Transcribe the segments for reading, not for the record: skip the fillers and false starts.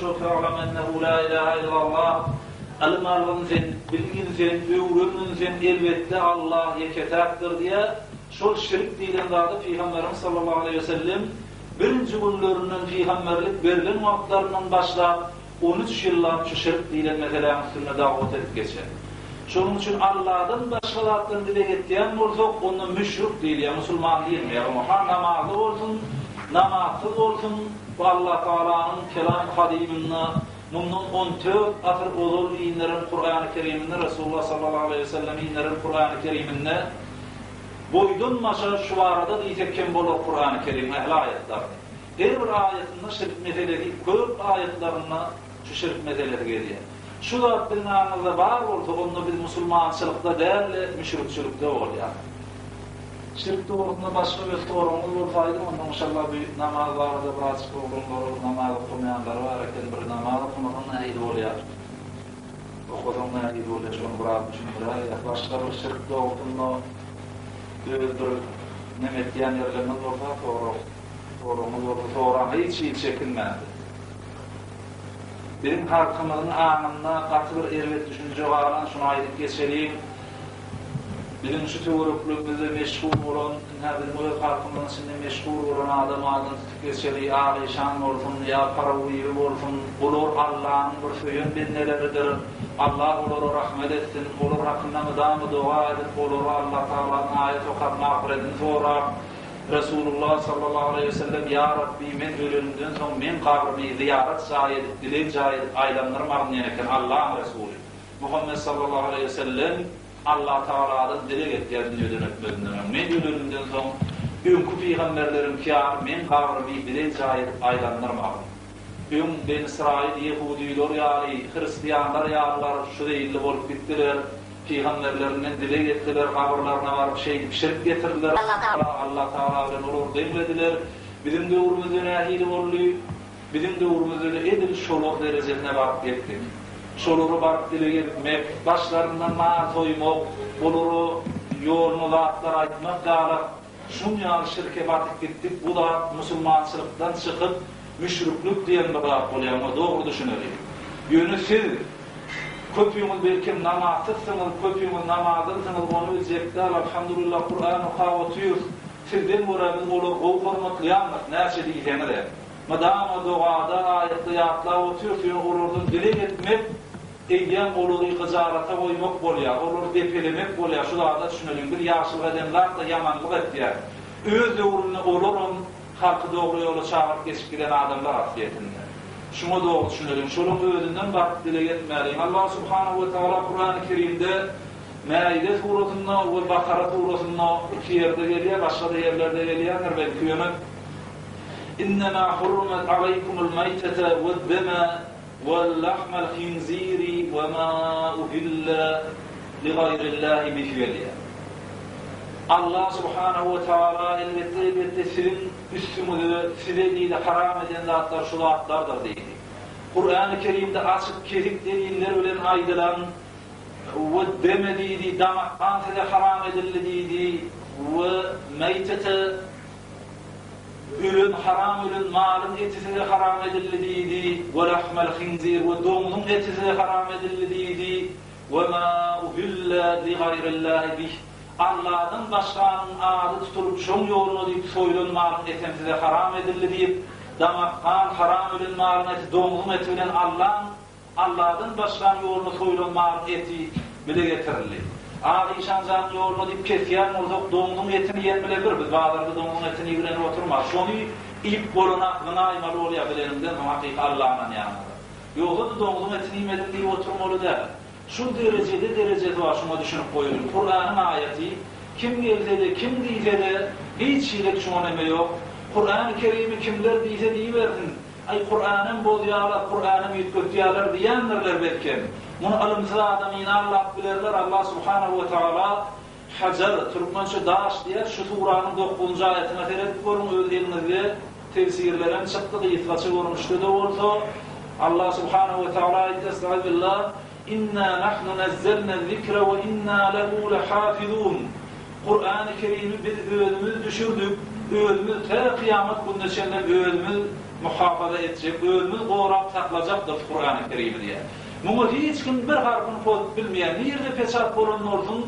şo fe'lem ennehu la ilahe illallah, ylym algyn sen, bilgin sen, öwrengin sen, elbetde Allah ýeke-täkdir diýýär. Şol şirk diýlen zady Pygamberimiz sallallahu aleýhi we sellem birinji günlerinden pygamberlik berlen wagtlaryndan başlap on üç ýyllap şu şirk diýlen meseläniň üstünde dagwat edip geçen. Şonuň üçin Alladan başga zatdan dileg etýän bolsak, onda müşrik diýilýär, musulman diýilmeýär oňa. Ha namazly bolsun, namazsyz bolsun, bu Allatagalanyň Kelam Kadymynda mundan on dört asyr ozal inderen Kurany Keriminde, Resulullah sallallahu aleýhi we selleme inderen Kurany Keriminde boýdan başa şu barada diýsek kem bolar Kurany Kerimiň ähli aýatlaryny. Her bir aýatynda şirk meselesi, köp aýatlarynda şu şirk meselesi gelýär. Şu zat biziň aňymyzda bar bolsa, onda biz musulmançylykda däl-de, müşrikçilikde bolýarys. Şirk dogrusynda başga bir soragyňyz bolsa aýdyň, onda inşallah bu namaz barada birazjyk oglanlar namaz okamaýanlary bar eken, bir namaz okamasaň nähili bolýar, okasaň nähili bolýar, şony biraz düşündiräýýäs. Başga bir şirk dogrusynda öz bir neme etýän ýerleriňiz bolsa sorag, soragyňyz bolsa soraň, hiç hili çekinmäň. Biziň halkymyzyň aňynda gaty bir erbet düşünje galan, şuny aýdyp geçeliň. Biziň şu töwerekligimizde meşhur bolan, ynha biziň öz halkymyzyň içinde meşhur bolan adam adyny tutup geçeli, Alyşan bolsun ýa Parawibi bolsun, bular Allanyň bir söýen bendeleridir. Allah olara rahmet etsin, olar hakynda mydama doga edip, olara Allatagaladan aýat okap magfyretini sorap, Resulullah sallallahu aleýhi we sellem, Ýa Rabbi, men ölenimden soň meň gabrymy zyýarat jaýy edip, dileg jaýy edip aýlandyrmagyn diýen eken Allaň Resuly. Muhammet sallallahu aleýhi we sellem Allah Tagaladan dileg etýär dünýeden ötmezinden öň, Men ölenimden soň öňki pygamberleriňki ýaly meň gabrymy dileg jaýy edip aýlandyrmagyn. Öň Ben Israýyl ýehudylar ýaly, hristianlar ýalylar şu zeýilli bolup gitdiler. Pygamberlerinden dileg etdiler, gabyrlaryna baryp şeýdip şirk getirdiler, Allah Tagala bilen olary deňlediler. Biziň döwrümizde nähili boldy? Biziň döwrümizde-de edil şolar derejesine baryp ýetdik. Şolara baryp dileg etmek, başlaryndan mal soýmak, olara ýoluna zatlar aýtmak ýalak, şuň ýaly şirke batyp gitdik. Bu zat musulmançylykdan çykyp, müşriklik diýen bir zat bolýar, muňa dogry düşüneliň. Ýöne siz Köpüňiz belkem namazsyzsyňyz, köpüňiz namazlysyňyz, ony biljek däl, Alhamdulillah Kuran okap otyrys, sizden görä biz olary gowy hormatlaýandyrys, näçe diýseňizem. Mydama dogada, aýatda ýatlap otyrys, ýöne olardan dileg etmek eýýäm olary gyjalata goýmak bolýar, olary depelemek bolýar, şu zada düşüneliň, biz ýagşylyk edemzok-da ýamanlyk etýäs. Öz döwründe olaram halky dogry ýola çagyryp geçip giden adamlar aslyýetinde. Şuňa dogry düşüneliň, şolaň özünden baryp dileg etmäliň. Allah subhanahu we taala Kurany Kerimde Mäide surasynda we Bakara surasynda iki ýerde gelýär, başga-da ýerlerde gelýändir belki ýöne Innema hurrimet aleýkumul meýtete wed-deme we-lahmel hinziri we ma uhille li-gaýrillahi bih gelýär. Allah subhanahu we taala elbetde elbetde siziň Üstüňize size diýdi haram eden zatlar şu zatlardyr diýdi. Kurany Kerimde açyk kesik deliller bilen aýdylan we deme diýdi, damak gan size haram edildi diýdi we meýtete ölen haram ölen malyň eti size haram edildi diýdi we lahmel hinzir we doňzuň eti size haram edildi diýdi we ma uhille li gaýrillahi bih Alladan başganyň ady tutulyp şoň ýoluna diýip soýlan malyň etem size haram edildi diýip, damak, gan, haram ölen malyň eti doňzuň eti bilen Allaň, Alladan başgaň ýoluna soýlan malyň eti bile getirildi. Ak işan janyň ýoluna diýip kesýän bolsak doňzuň etini iýen bile bir, biz bazarda doňzuň etini iýibilenip oturmas. Şony iýip bolanak zyňaýmaly bolýar bileniňden soň hakyky Alla ynanýanyňyza. Ýogsa-da doňzuň etini iýmedim diýip oturmaly däl. Şu derejede derejesi bar şuňa düşünip goýuň. Kuranyň aýaty kim gelsede kim diýsede hiç hili şuňa neme ýok. Kurany kerimi kimler diýse diýibersin. Aý Kuranam bozýalar Kuranam üýtgetýäler diýendirler belkem. Muny ylymsyz adam ynanlap bilerler Allah subhanahu we taala Hajar, türkmençe daş diýer, şu suranyň dokuzynjy aýatyna seredip görüň öz eliňizde tefsirlerem çykdy gysgaça görnüşde-de bolsa Allah subhanahu we taala aýtdy Estagfirullah Inna nahnu nezzelne zikre we inna lehu lehafizun Kurany Kerimi biz özümiz düşürdik, özümiz tä kyýamat gününe çenlem özümiz. muhafaza etjek, özümiz gorap saklajakdyrys Kurany Kerimi diýýär. Muňa hiç kim bir harpyny pozup bilmeýär. Nirde peçat bolan bolsun,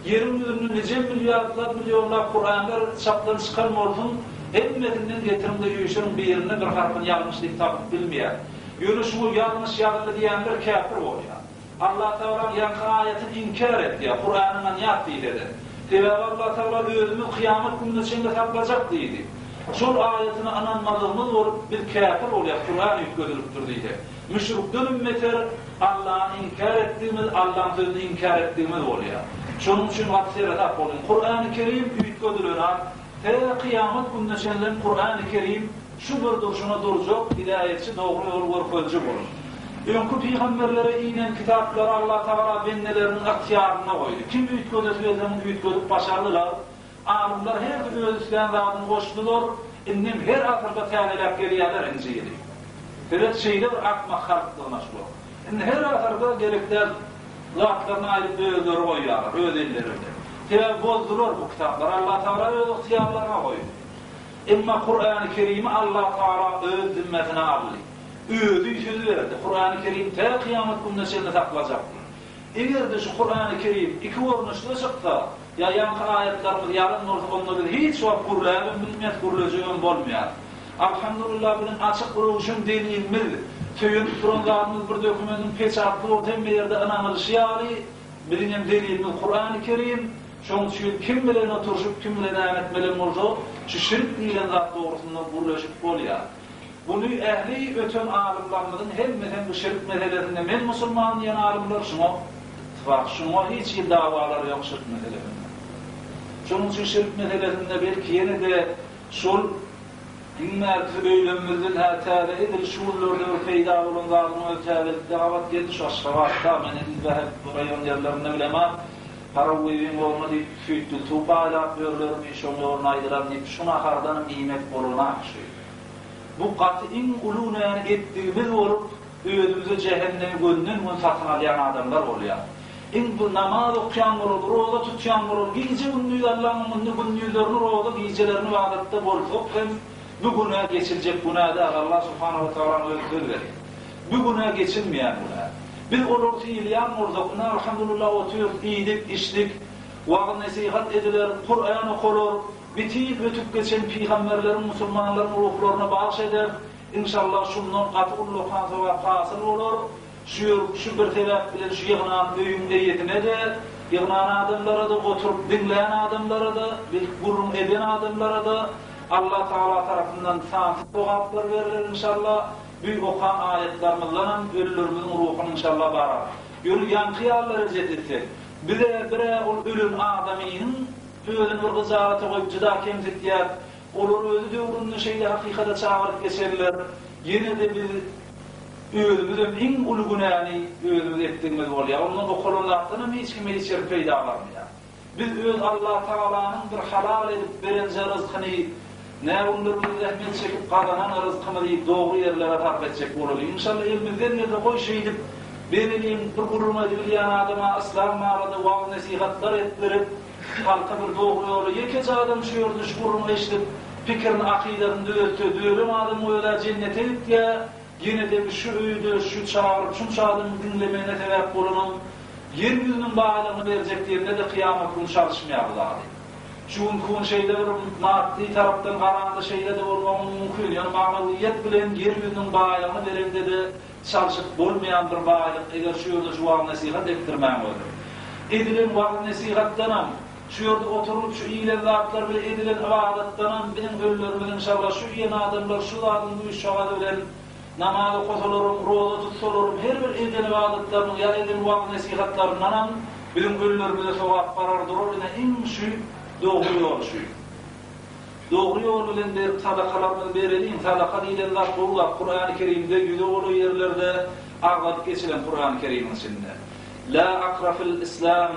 ýeriň ýüzünde nije milliardlap, millionlap Kuranlar çapdan çykan bolsun, hemmesinden getiriň-de üýşüriň birinde bir harpyny ýalňyş diýip tapyp bilmeýär. Ýöne şuňa ýalňyş ýazyldy diýenler käpir bolýar. Allatagalaň ýaňky aýatyny inkär etýär, Kurany ynanýas diýse-de. Sebäbi Allatagala özümiz kyýamat gününe çenli saklajak diýdi. Şol aýatyna ynanmazlygymyz bolup, biz käpir bolýas, Kuran üýtgedilipdir diýsek. Müşrikdenem beter Allany inkär etdigimiz, Allaň sözüni inkär etdigimiz bolýar. Şonuň üçin gaty seresap boluň. Kurany Kerim üýtgedilenak, tä kyýamat gününe çenlem Kurany Kerim Şu bir durşuna durjak hidaýetçi dogry ýol görkeziji bolup. Öňki pygamberlere inen kitaplary Allatagala bendeleriniň ygtyýarynda goýdy. Kim üýtgedesi gelse muny üýtgedip başardylar. Alymlar hersi öz islän zadyny goşdular. Indem her asyrda täzeläp gelýärler Injili. Seret şeýle bir akmak halkdygyna şular. Indi her asyrda gerek däl zatlaryny aýryp özleri goýýarlar, öz elleri bilen. Sebäbi bozdular bu kitaplary Allatagala öz ygtyýarlaryna goýdy. Emma Kurany Kerimi Allah Tagala öz zimmesine aldy. Özi söz berdi, Kurany Kerim tä kyýamat gününe çenli saklajakdyr. Eger-de şu Kurany Kerim iki görnüşde çyksa, ýa ýaňky aýatlarymyz ýalan bolsa onda biz hiç wagt gürläbem bilmeris, gürlejegem bolmaýarys. Alhamdulillah biziň açyk röwşen delilimiz, söýenip duran zadymyz bir dokumendiň peçatly bolsa hemme ýerde ynanylyşy ýaly, biziňem delilimiz Kurany Kerim. Şoň üçin kim bilen oturyşyp, kim bilen näme etmelem bolsa, şu şirk diýlen zat dogrusynda gürleşip bolýar. Buny ähli öten alymlarymyzyň hemmesem bu şirk meselesinde men musulman diýen alymlar şuňa ittifak, şuňa hiç hili dawalary ýok şirk meselesinde. Şonuň üçin şirk meselesinde belki ýene-de şol Iň bärkisi öýlenmezden hä täze edil şu günlerde bir peýda bolan zadyň özi täzelikde gabat geldi şu Aşgabatda men edil bähek bu raýon ýerlerinde bilemok Parawbibiň ýoluna diýip süýtli suw paýlap ýörlermi şoň ýoluna aýdylan diýip şu nahardanam iýmek bolanak şu bu gaty iň uly günäni etdigimiz bolup özümize jähennemi gönden gün satyn alýan adamlar bolýar iň bu namaz okýan bolaly roza tutýan bolaly gije gündiz Allaň öňünde gündizlerini roza gijelerini ybadatda bolsak hem bu günä geçiljek günä däl Allah subhanahu we tagalaň özi söz berýär bu günä geçilmeýän günä biz olary sylaýan bolsak ine alhamdulillah otyrys iýdik içdik wagyz nesihat ediler Kuran okalar bitin ötüp geçen pygamberleriň musulmanlaryň ruhlaryna bagyş ederis Inşallah şundan gaty ullakan sogap hasyl bolar. Şu ýer şu bir sebäp bilen şu ýygnan öýüň eýesine-de, ýygnan adamlara-da, oturyp diňlän adamlara-da, bilip gürrüň eden adamlara-da Allah Tagala tarapyndan sansyz sogaplar berler inşallah. Bü okan aýatlarymyzdanam ölülerimiziň ruhuny inşallah barar. Ýöne ýaňky ýaly derejede etsek, bize bir-ä ol ölen adamynyň özüni bir gyjalata goýup juda kemsitýär. Olar özi döwründe şeýle hakykata çagyryp geçenler, ýene-de biz özümizem iň uly günäni özümiz etdigimiz bolýar. Ondan okalan zatdanam hiç kime hiç ýeri peýda barmaýar. Biz öz Allatagalanyň bir halal edip berenje ryzkyny, nägünlerimiz zähmet çekip gazanan ryzkymyzy dogry ýerlere sarp etjek bolalyň. Inşallah elimizden gelse goý şeýdip bereliň, bir gürrüň edibilýän adama yslam barada wagyz-nesihatlar etdirip, Halka bir dogry ýoly ýekeje adam şu ýerde şu gürrüňi eşidip pikirini akydasyny düzetse düzelen adamyň özä jennete gitýä ýenede şu öýde şu çagyryp şunça adamyň diňlemegine sebäp bolanam ýer ýüzüniň baýlygyny berjek diýende-de kyýamat güni çalyşmaýar bu zady. Şu günki gün şeýle bir maddy tarapdan garanda şeýle-de bolmagy mümkin ýöne magnawyýet bilen ýer ýüzüniň baýlygyny berende-de Çalşyp bolmaýan bir baýlyk eger şu ýerde şu wagyz-nesihat etdirmäň özi. Edilen wagyz-nesihatdanam, şu ýerde oturylyp şu iýilen zatlar bile edilen ybadatdanam biziň ölülerimiz inşallah şu iýen adamlar şu zadyň güýç-şagazy bilen namaz okasalaram, roza tutsalaram her bir eden ybadatlarynyň ýa eden wagyz-nesihatlaryndanam biziň ölülerimize sogap barar durar ine iň şu dogry ýol şu. Dogry ýol bilen berip sadakalarymyzy bereliň, sadaka diýlen zat gowy zat, Kurany Kerimde ýüze golaý ýerlerde agzalyp geçilen Kurany Kerimiň içinde. La akra fil islam,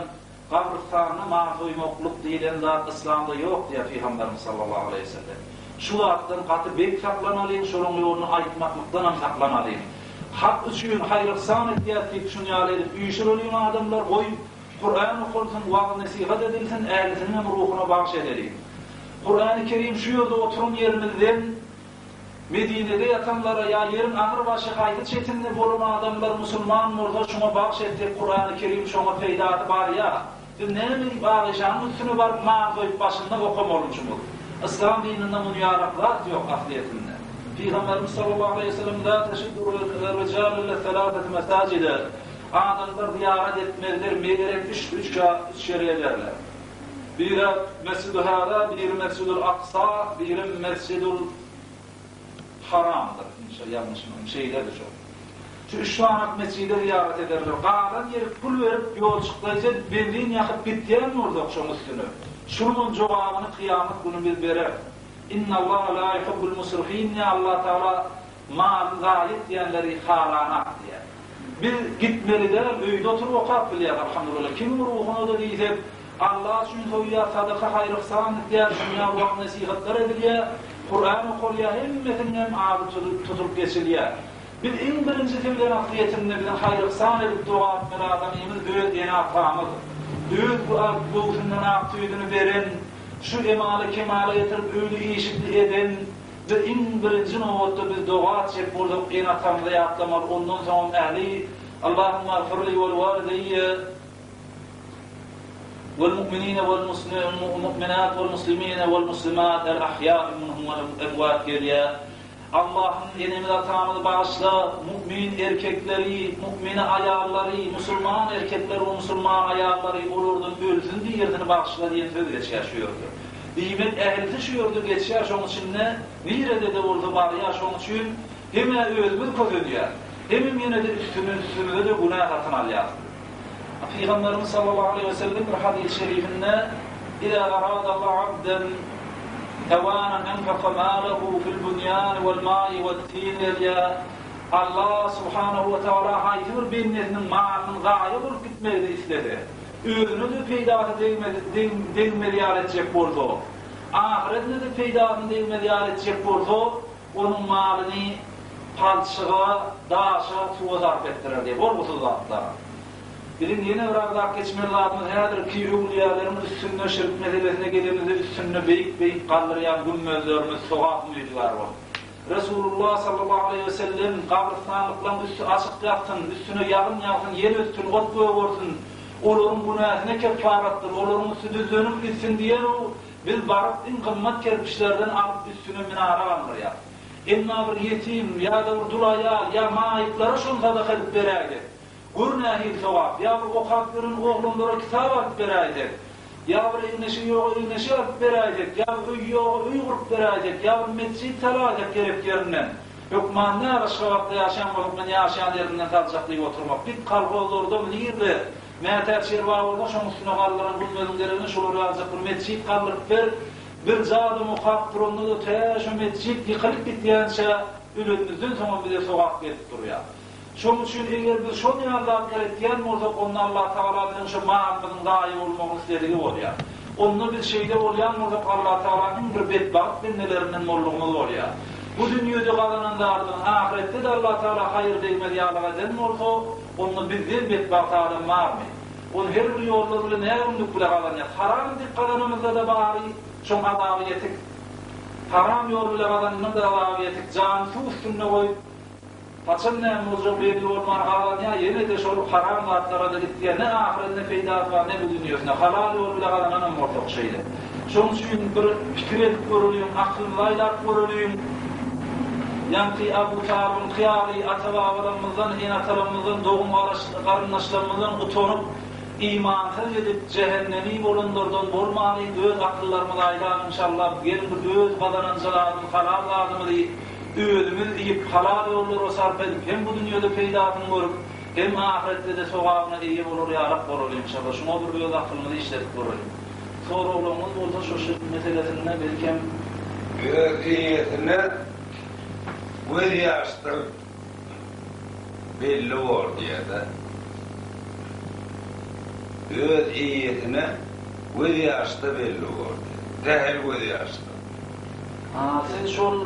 gabrystanda mal soýmaklyk diýlen zat yslamda ýok diýýär Pygamberimiz sallallahu aleýhi we sellem. Şu zatdan gaty bek saklanalyň, şolaň ýoluny aýtmaklykdanam saklanalyň. Hak üçin haýyr-yhsan edýäs diýip şuny ýaly edip üýşüreliň adamlar goý Kuran okalsyn, wagyz-nesihat edilsin, ählisiniňem ruhuna bagyş edeliň. Kurany Kerim şu ýerde oturan ýerimizden. Medinede ýatanlara ýa ýeriň aňry başy haýsy çetinde bolan adamlar musulman bolsa şoňa bagş etsek Kurany Kerim şoňa peýdasy barýa. Biz näme diýip Agyşanyň üstüne baryp mal soýup başynda okamalymşymyz. Yslam dininde muny ýalak zat ýok aslyýetinde. Pygamberimiz sallallahu aleýhi we sellem la teşuddu rijalu illa selasete mesajide Adamlar zyýarat etmezler megerem üç üç üç ýere ederler. Biri Mesjidü Hâzâ, biri Mesjidül Aksâ, biri Mesjidül Haramdyr. Inşa ýalňyşmaýyn, şeýledir şol. Şu üç sany mesjide zyýarat ederler. Galan ýeri pul berip, ýol çykdaýjy edip, benzin ýakyp gitýän bolsak şoň üstüne. Şunuňam jogabyny kyýamat güni biz bereris. Innallaha lâ yuhibbul musrifîn diýýär Allah Tagala malyny zaýa etýänleri halanak diýýär. Biz gitmeli däl, öýde oturyp okap bilýäs alhamdulillah. Kimiň ruhuna-da diýsek, Alla üçin soýýar, sadaka haýyr-yhsan edýär, şuňa wagyz-nesihatlar edilýär, Kuran okalýar, hemmesiniňem ady tutulyp geçilýär. Biz iň birinjisi bilen aslyýetinde biziň haýyr-yhsan edip doga etmeli adamymyz öz ene-atamyz. Öz göwsünden ak süýdüni beren, şu emala-kemala getirip öýli-işikli eden, Biz iň birinji nobatda biz doga etjek bolsak ene-atamyzy ýatlamaly ondan soňam ähli Allahumma agfirli we liwalideýe wal mu'minine wal mu'minat wal muslimine wal muslimat el ahýai minhum wal emwat gelýär. Allahym enemizi atamyzy bagyşla mu'min erkekleri mu'mine aýallary musulman erkekleri we musulman aýallary olardan ölsün diýersini bagyşla diýen söz geçýär şu ýerde. Diýmek, ählisi şu ýerde geçýär, şoň içinde nirede-de bolsa barýar, şoň üçin hem-ä özümiz kösenýäs, hemem ýene-de üstüne üstümize-de günä satyn alýas. Pygamberimiz sallallahu aleýhi we sellem bir hadys-y şerifinde, Iza aradallahu abden hewanan enfaka malahu fil bunýani wal ma'i wat tin gelýär. Allah subhanahu we taala haýsy bir bendesiniň malynyň zaýa bolup gitmegini islese, Özüne-de peýdasy degmez ýaly etjek bolsa, ahyretine-de peýdasyny degmez ýaly etjek bolsa, onuň malyny palçyga, daşa, suwa sarp etdirer diýýär. Bolgusyz zatlara. Biziň ýene bir agzap geçmeli zadymyz häzirki öwlüýäleriň üstünde şirk meselesine gelenimizde üstünde beýik-beýik galdyrýan gümmezlerimiz sogap umydy bar bolup. Resulullah sallallahu aleýhi we sellem, Gabrystanlyklaryň üsti açyk ýatsyn, üstüne ýagyn ýagsyn, ýel össün, ot gögersin, olaryň günäsine keffaratdyr, olaryň üsti düzlenip gitsin diýen-u, biz baryp iň gymmat kerpiçlerden alyp üstüne minara galdyrýas. Emma bir ýetim ýa-da bir dul aýal ýa maýyplara şony sadaka edip beräýsek, gör nähili sogap, ýa bir okap ýören oglanlara kitap alyp beräýsek, Ýa bir egin-eşigi ýoga egin-eşik alyp beräýsek, ýa bir öýi ýoga öý gurup beräýsek, ýa bir metjit salaýsak gerek ýerinden. Hökman däl Aşgabatda ýaşaýan bolsak men ýaşaýan ýerimden saljak diýip oturmak. Git kolhozlardamy nirde mätäç ýer bar bolsa şoň üstüne galdyran gümmeziň deregine şolar ýalyjak bir metjit galdyryp ber. Birje adam okap duranda-da tä şo metjit ýykylyp gitýänçä ölenimizden soňam bize sogap gelip durýar. Şonuň üçin eger biz şol ýaly zatlar etýän bolsak, onda Allatagala biziň şo malymyzyň zaýa bolmagyny isledigi bolýar. Onda biz şeýle bolýan bolsak, Allatagala iň bir betbagt bendelerinden boldugymyz bolýar. Bu dünýede gazanan zadymyzyň ahyretde-de Allatagala haýyr degmez ýalyk eden bolsa, onda bizden betbagt adam barmy? Ony her bir ýollar bilen nägünlük bile gazanýas. Haram diýip gazanamyzda-da bary şoň azaby ýetik. Haram ýol bile gazananyň-da azaby ýetik. Jany suw üstünde goýup, Haçan näme boljagy belli bolman gazanýar, ýene-de şol haram zatlara-da gitýär, ne ahyretine peýdasy bar, ne bu dünýesine, halal ýol bile gazananam bolsak şeýle. Şonuň üçin bir pikir edip göreliň, akylymyzy aýlap göreliň. Ýaňky Abu Talybyňky ýaly ata-babalarymyzdan, ene-atalarymyzdan, dogan-garyndaşlarymyzdan utanyp, imansyz gidip, jähennemi bolanlardan bolmalyň, öz akyllarymyzy aýlap, inşallah, geliň bir öz gazananja zadymyzy, halal zadymyzy, Özümiz iýip, halal ýollara sarp edip, hem bu dünýede peýdasyny görüp, hem ahyretde-de sogabyna eýe bolar ýalak bolaly inşallah. Şuňa bir öz akylymyzy işledip göreliň. Soraglaryňyz bolsa şu şirk meselesinde belkem. Öz eýesine göz ýaşdan belli bor diýýär-de. Öz eýesine göz ýaşda belli bor diýýär. Sähel göz ýaşda. A siz şol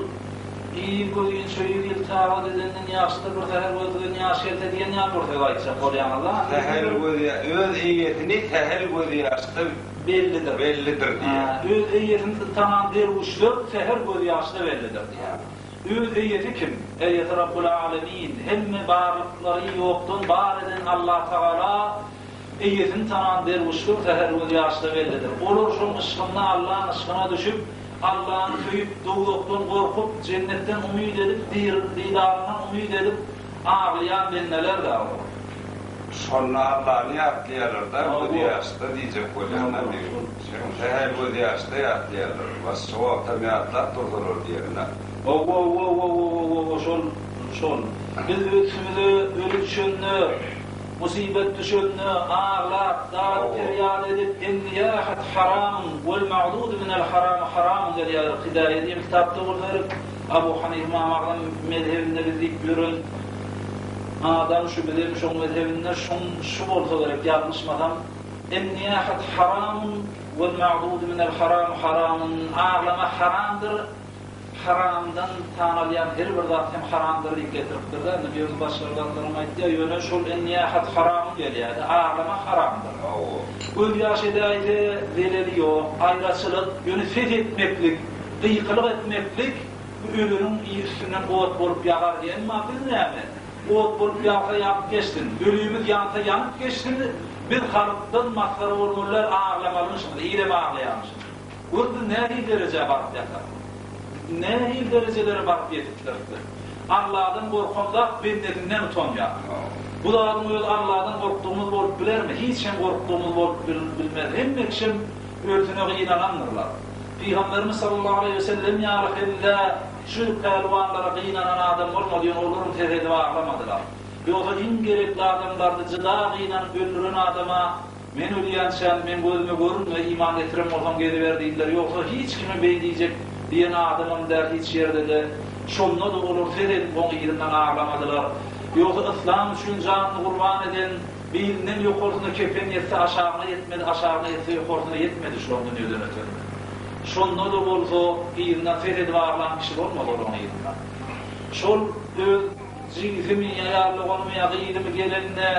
Il gözýinçe ýüz ýyl tagat edenden ýagşydyr bir säher gözden ýaş gelse diýen ýaly bir söz aýtjak bolýaňyz-a? Sähel göz öz eýesini sähel gözýaşda Bellidir. Bellidir diýýär. Öz eýesini tanan derwüşler säher gözýaşda bellidir diýýär. Öz eýesi kim? Eýesi Rabbul Alemin, hemme barlyklary ýokdan bar eden Allatagala eýesini tanan derwüşler säher göz ýaşda bellidir. Olar şoň yşgynda Allaň yşgyna düşüp, Allany söýüp, dowzahdan gorkup, jennetden umyt edip, didaryndan umyt edip aglaýan bendeler-dä olar. Şonda Allany ýatlaýarlar-da, göz ýaşda diýjek bolýan-da men. Sähel göz ýaşda ýatlaýarlar. Başga wagtam ýatlap dursalar diýen-dä. Hawa-hawa-hawa-hawa-hawa şol, şol. Biz üstümize öli düşende, musybet düşende aglap, dady-perýat edip, En-niýahat haramyn, wel-ma'dudu minel haramy haramyn gelýär. Hidaýe diýen kitapda bolsa gerek, Abu Hanife Ymam Agzam mezhebinde biz diýip ýören adam şu bizem şoň mezhebinde şoň şu bolsa gerek ýalňyşmasam, En-niýahat haramyn, wel-ma'dudu minel haramy haramyn, aglama haramdyr, Haramdan tanalýan her bir zat hem haramdyr diýip getiripdir-de, indi bu ýerde başga bir zatlaram aýtýar, ýöne şol enniýahat haramyň gelýär-de, aglamak haramdyr. Göz ýaş edäýse zeleli ýok, aýraçylyk, ýöne ses etmeklik, gykylyk etmeklik bu öleniň üstünden ot bolup ýagar diýýär. Emma biz näme? Ot bolup ýagsa ýagyp geçsin, ölimiz ýansa ýanyp geçsin, biz halkdan masgara bolmaly däl, aglamalymyşymyz, ilem aglaýarmyşyn. Gör biz nähili derejä baryp ýatarys. Nähili derejelere baryp ýetipdiris biz. Alladan gorkamzak bendesinden utanýar. Bu zadyň özi Alladan gorkdugymyz bolup bilermi? Hiç hem gorkdugymyz bolup bilmez. Hemme kişem ölsüne gynanandyrlar. Pygamberimiz sallallahu aleýhi we sellem ýaly hem-de şu pälwanlara gynanan adam bolmady, ýöne olaram ses edip aglamadylar. Ýogsa iň gerekli adamlardy jyda gynanyp öldüren adama Men ölýänçäm, meň gözüme görünme, iman getiren bolsaň geziber diýdiler. Ýogsa hiç kime beý diýjek diýen adamam däl hiç ýerde-de. Şonda-da olar ses edip oň yzyndan aglamadylar. Ýogsa yslam üçin janyny gurban eden, bilinden ýokarsyna kepen ýetse aşagyna ýetmedi, aşagyna ýetse ýokarsyna ýetmedi şulaň dünýeden ötende. Şonda-da bolsa yzyndan ses edip aglan kişi bolmady olaň yzyndan. Şol öz jigisimi ýa ýarloganymy ýa gyzymy gelende,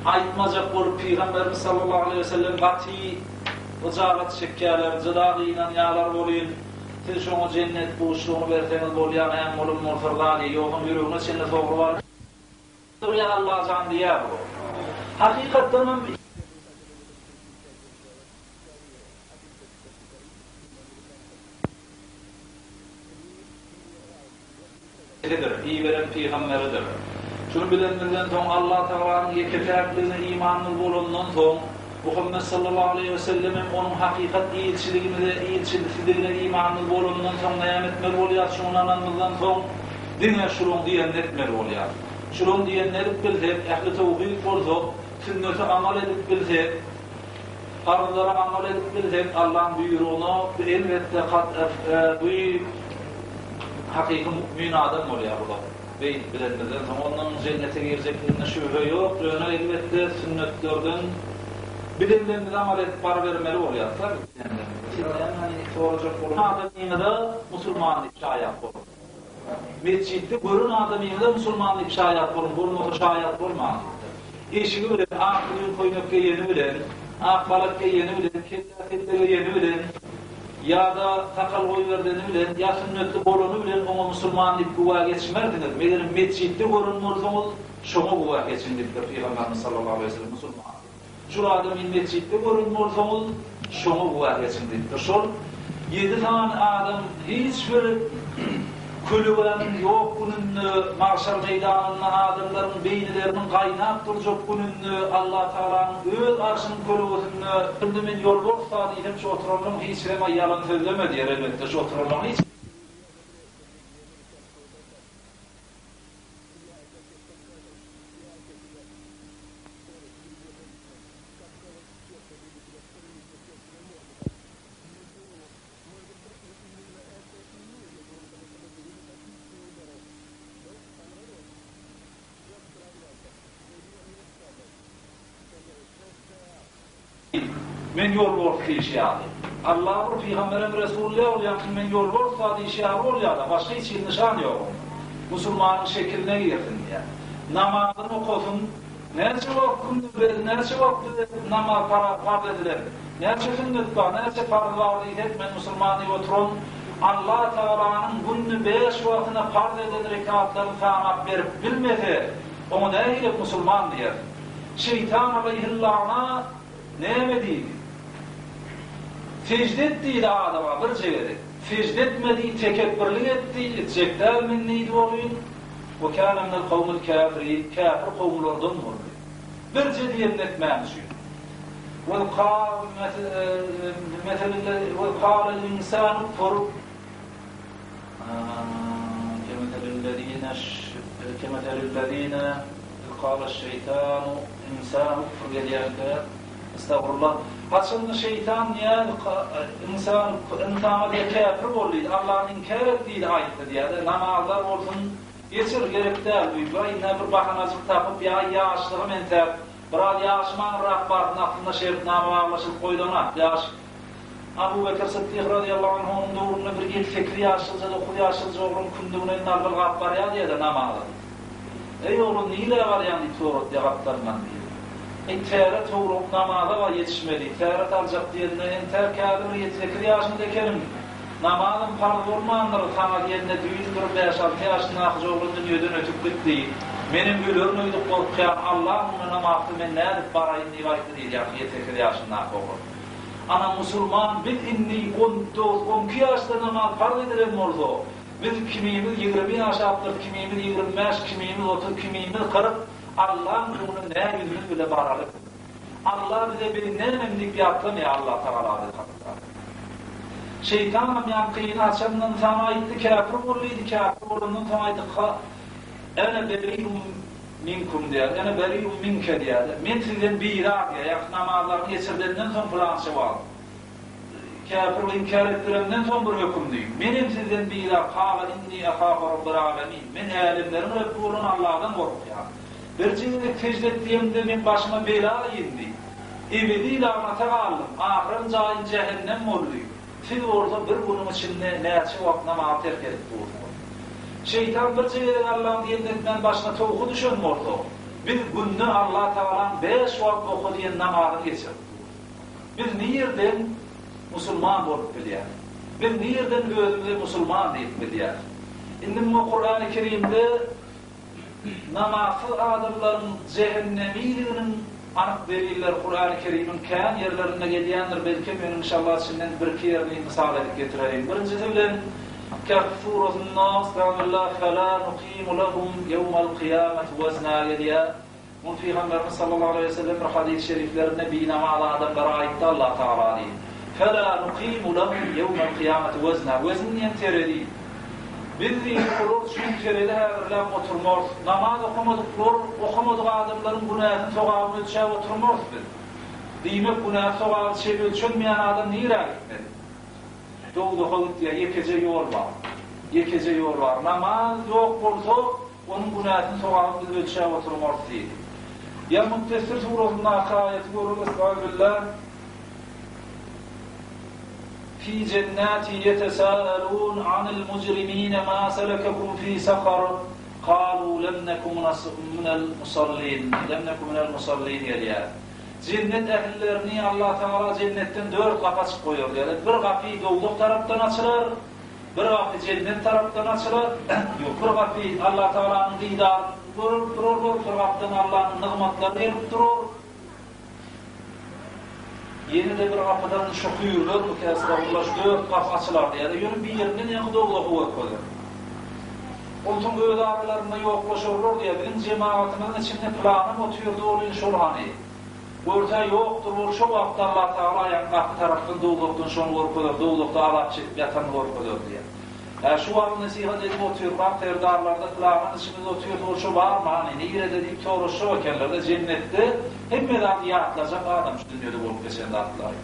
Aýtmajak bolup Pygamberimiz sallallahu aleýhi we sellem gaty gyjalat çekýärler, jyda gynanýarlar welin, siz şoňa jennet buşlugyny berseňiz bolýar, näme bolan bolsa razy, ýogsam ýüregine çenli sogrup alyp durýar Allajan diýýär bu. Hakykatdanam. Sidir, iberen pygamberidir. Şuny bilenimizden soň Allatagalanyň ýeke-täkligine imanymyz bolandan soň, Muhammet sallallahu aleýhi we sellem hem onuň hakykat ilçiligimize ilçisidigine imanymyz bolandan soň näme etmeli bolýar? Şuny ynananymyzdan soň diňe şulaň diýenini etmeli bolýar. Şulaň diýenini edip bilsek, ähli towhid bolsak, sünnete amal edip bilsek, Parzlara amal edip bilsek Allaň buýrugyna bu elbetde bu hakyky mu'min adam bolýar bular. Beýdip bilenimizden soň ondan jennete girjekliginde şübhe ýok, ýöne elbetde sünnetlerden bilenlerimize amal edip barybermeli bolýarys da biz bilenlerimize. Siz nämäni sorajak bolan adamyňyza musulman diýip şaýat boluň. Metjitde gören adamyňyza musulman diýip şaýat boluň, bolmasa şaýat bolmaň diýipdir. Eşigi bilen, ak uzyn köýnek geýeni bilen, ak balak geýeni bilen, kellä selle geýeni bilen, ýa-da sakal goýberdeni bilen, ýa sünnetli bolany bilen oňa musulman diýip güwä geçmersiňiz. Megerem metjitde gören bolsaňyz, şoňa güwä geçiň diýipdir Pygamberimiz sallallahu aleýhi we sellem musulman diýip. Şul adamy metjitde gören bolsaňyz, şoňa güwä geçiň diýipdir. Şol ýedi sany adam hiç bir kölegäniň ýok gününde, magşar meýdanynda adamlaryň beýnileriniň gaýnap durjak gününde Allatagalanyň öz arşynyň kölegesinde, Indi men ýolbars-da diýsem, şu oturanlaryň hiç birem aý ýalan sözleme diýer, elbetde, şu oturanlaryň hiç. Men ýolbars diýişi ýaly. Alla bir pygamberem resul däl ol ýaňky men ýolbars-a diýişi ýaly bolýa-da, başga hiç hili nyşan ýok onda. Musulmanyň şekiline girsin diýýär. Namazyny okasyn, näçe wagt günde bir, näçe wagt bize namaz parz edilen, näçe sünnet bar, näçe parz bar diýsek, men musulman diýip oturan. Allah Tagalanyň günde bäş wagtyna parz eden rekatlaryny sanap berip bilmese, oňa nähili musulman diýer? Şeýtan aleýhillana näme diýdi? Sežde et diýdi Adama birje gezek. Sežde etmedi, tekepbirlik etdi, etjek däl men diýdi welin, Ve kâne minel kavmil kâfirin, käfir kowumlardan boldy. Birje diýenini etmäni üçin. Ve kâlel insanu kfur, kemeselillezîne kâleşşeýtanu insanu kfur gelýänkä, Estagfurullah. Haçanda şeýtan diýýär, ynsan, ynsana diýýär käfir bol diýdi, Allany inkär et diýdi aýtdy diýýär-de, namazlar bolsun, geçir, gerek däl bu, bir indi bir bahanajyk tapyp ýa ýaşlygym entäk, biraz ýaşym aňryrak barsyn, aslynda şertnama baglaşylyp goýlan-a, ýaş. Abu Bekir Sytdyk razyýallahu anhunyň döwründe bir ýedi-sekiz ýaşlyja, dokuz ýaşlyja oglan kündügini eline alyp ylgap barýar diýýär-de namaza. Eý oglan nirä barýaň diýip soratýar gapdalyndan biri. Eý täret howlugyp namaza bar ýetişmeli, täret aljak diýende entäk häli bir ýedi-sekiz ýaşynda ekeniň. Namazam parz bolmandyr saňa diýende düýn bir bäş-alty ýaşyndakyja oglan dünýeden ötüp gitdi. Menem ölerin öýdüp gorkýan, Allaň öňüne namazsyz men nädip baraýyn diýip aýtdy diýdi ýaňky ýedi-sekiz ýaşyndaky oglan. Ana musulman biz indi on dört, on iki ýaşda namaz parz edilen bolsa, Biz kimimiz 20 ýaşapdyrys, kimimiz 25, kimimiz 30, kimimiz 40, Allaň öňüne nä ýüzümiz bile baraly? Alla bize biz nämem diýip ýatlamaýar Allah Tagala bizi hatda. Şeýtanam ýaňkyny açandan saňa aýtdy käfir bol diýdi, käfir bolandan soň aýtdy ha ene berium minkum diýýär, ene berium minke diýýär. Men sizden bizar diýýär, ýaňky namazlaryňy geçirdenden soň pylança wagt. Käfir inkär etdirenden soň bir hökümdi. Menem sizden bizar, kala inni ahafu rabbel alemin, Men älemleriň Rebbi bolan Allahdan gorkýan. Birje gezek sežde et diýemde meň başyma bela indi. Ebedi lagnata galdym, ahyram jaýym jähennem boldy. Siz bolsa bir günüň içinde näçe wagt namazy terk edip dursuňyz. Şeýtan birje gezek Allaň diýenini etmän başyna towky düşen bolsa, biz günde Allah Tagalaň bäş wagt oka diýen namazyny geçirip durus. Biz nirden musulman bolup bilýäris? Biz nirden özümizi musulman diýip bilýäris? Indi muňa Kurany Kerimde namazsyz adamlaryň jähennemiliginiň anyk delilleri Kurany Kerimiň kän ýerlerinde gelýändir, belkem men inşallah içinden birki ýerini mysal edip getirerin. Birinjisi bilen Kehf surasynda Estagfirullah Fela nukimu lehum ýewmel kyýameti wezna gelýär. Muny Pygamberimiz sallallahu aleýhi we sellem bir hadys-y şeriflerinde binamaz adamlara aýtdy, Allah Tagala diýdi, Fela nukimu lehum ýewmel kyýameti wezna, wezn diýen terezi. Biz diýdi, olar üçin terezi häzirläp oturmarys. Namaz okamadyklar, okamadyk adamlaryň günäsini, sogabyny ölçäp oturmarys biz. Diýmek, günäsi-sogaby çem ölçenmeýän adam nirä gitmeli? Dowzaha gitýär. Ýekeje ýol bar. Ýekeje ýol bar. Namaz ýok bolsa, Onuň günäsini, sogabyny biz ölçäp oturmarys diýdi. Ýa Muddessir surasyndaky aýaty görüň, Estagfirullah, Fi jennati ýetesâelûn anil mujrimîne mâ selekekum fî sakar, kalû lem neku minel musallîn, lem neku minel musallîn gelýär. Jennet ählilerini Allah Tagala jennetden dört gapy açyp goýar diýýär. Bir gapy dowzah tarapdan açylar, Bir gapy jennet tarapdan açylar, ýok, bir gapy Allatagalanyň didaryny görüp durarlar, bir gapydan Allanyň nygmatlary gelip durar. Ýene-de bir gapydan şu hüýrlermikä, estagfurullah, şu dört gapy açylar diýýär. Ýöne birinden ýaňky dowzahy görkezer. Onsoň öz aralarynda ýoklaşarlar diýýär. Biziň jemagatymyzyň içinde pylanam otyrdy welin şol hany. Görse ýokdur bol şo wagtda Allah Tagala aýagyny gapy tarapdan dowzahdan şony görkezer, dowzahda azap çekip ýatanyny görkezer diýýär. Hä şu wagyz nesihat edip otyrkak serdarlarda pylanan içimizde otyrdy bol şo barmy hany nirede diýip soraşjak ekenlerde jennetde hemme zady ýatlajak adam şu dünýede bolup geçen zatlary.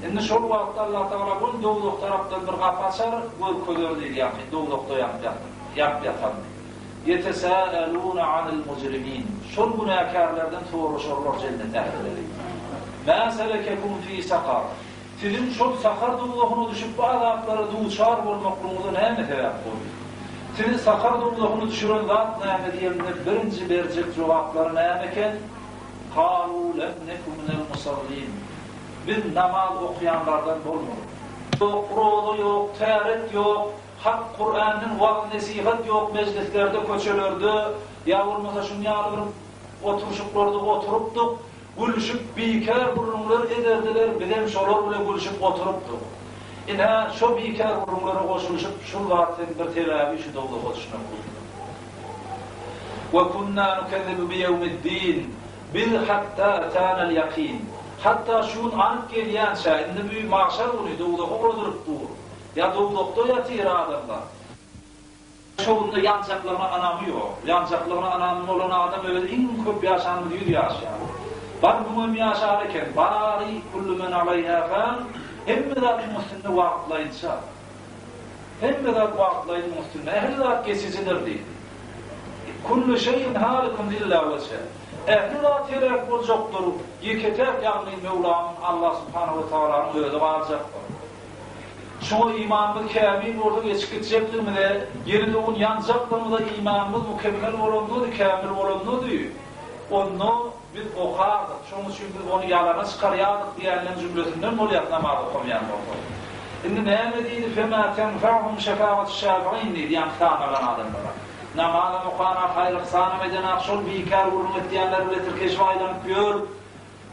Indi şol wagtda Allah Tagala göni dowzah tarapdan bir gapy açar görkezer diýdi ýaňky dowzahda ýanyp ýanyp ýatanyny. Ýetesâelûne anil mujrimîn, şol günäkärlerden soraşarlar jennet ählileri. Mâ selekekum fî sakar, siziň şol sakar dowzahyna düşüp bu azaplara duçar bolmaklygyňyza näme sebäp boldy? Sizi sakar dowzahyna düşüren zat näme diýende birinji berjek jogaplary näme eken? Kalû lem neku minel musallîn, biz namaz okaýanlardan bolmadyk. Ýok, roza ýok, täret ýok, hak Kur'andan wagyz-nesihat ýok mejlislerde, köçelerde, ýa bolmasa şuny ýaly bir oturyşyklarda oturypdyk, gülüşip bikär gürrüňler ederdiler, bizem şolar bile gülüşip oturypdyk. Ine, şo bikär gürrüňlere goşulyşyp, şul zat hem bir sebäbi şu dowzaha düşmeklikdir. We kunna nukezzibu biýewmiddin, Biz hatda etänel ýakyn, hatda şu gün anyk gelýänçä, indi bu magşar güni dowzaha ugradylyp dur, ýa dowzahda ýatyr adamlar. Şo günde ýanjaklygyna ynamy ýok. Ýanjaklygyna ynamy bolan adam özi iň köp ýaşanymyz ýüz ýaşaýar. Bar müňem ýaşar eken, bary kullu men aleýhä fan, hemme zat muň üstünde wagtlaýynça. Hemme zat wagtlaýyn muň üstünde, ähli zat geçijidir diýdi. Kullu şeýin halikun illa wejhe. Ähli zat heläk boljakdyr, ýeke-täk ýagny Möwlamyň Allah subhanahu we tagalanyň özi galjakdyr. Şuňa imanymyz kämil bolsa geçip gitjekdigimize, ýene-de o gün ýanjakdygymyza imanymyz mükemmel bolanda-dy, kämil bolanda-dy, onda biz okardyk, şonuň üçin biz ony ýalana çykarýardyk diýenleň jümlesinden bolýas namaz okamaýan bolsak. Indi näme diýdi, Femâ tenfe'uhum şefâ'atu şâfi'în diýdi, ýaňky sanalan adamlara. Namazam okanak, haýyr-yhsanam edenak, şol bikär gürrüň etýänler bile tirkeşip aýlanyp ýör.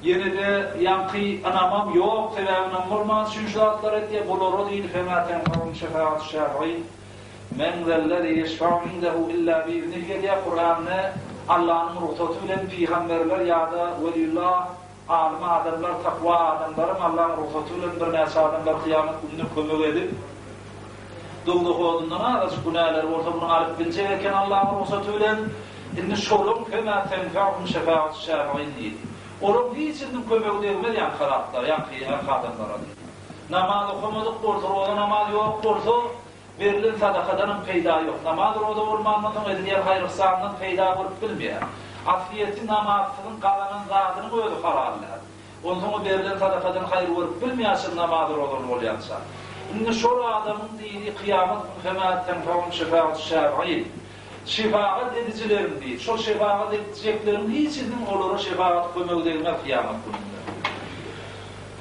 Ýene-de ýaňky ynamam ýok, sebäbi ynam bolmany üçin şu zatlary etýär, bulara diýdi, Femâ tenfe'uhum şefâ'atu şâfi'în. Men zellezî ýeşfe'u indehu illa biiznih gelýär Kuranda Allanyň rugsaty bilen pygamberler ýa-da weliullah alym adamlar takwa adamlaram Allaň rugsaty bilen birnäçe adamlar kyýamat gününde kömek edip dowzah odundan azajyk günäleri bolsa muny alyp biljek eken Allaň rugsaty bilen indi şolaň femâ tenfe'uhum şefâ'atu şâfi'în diýdi. Olaň hiçisiniň kömegi degmez ýaňky zatlara ýaňky ýaňky adamlara diýdi. Namaz okamadyk bolsa, roza namaz ýok bolsa, berlen sadakadanam peýda ýok. Namaz roza bolmandan soň edilýän haýyr-yhsandan peýda bolup bilmeýär. Aslyýeti namazsyzyň gazanan zadynyň özi halal däl. Onsoň o berlen sadakadan haýyr görüp bilmeýär şol namaz rozaly bolýança. Indi şol adamyň dini kyýamat güni femâ tenfe'uhum şefâ'atu şâfi'în. Şefagat edijileriň diýip, şol şefagat etjekleriň hiçisiniň olara şefagat kömegi degmez kyýamat gününde.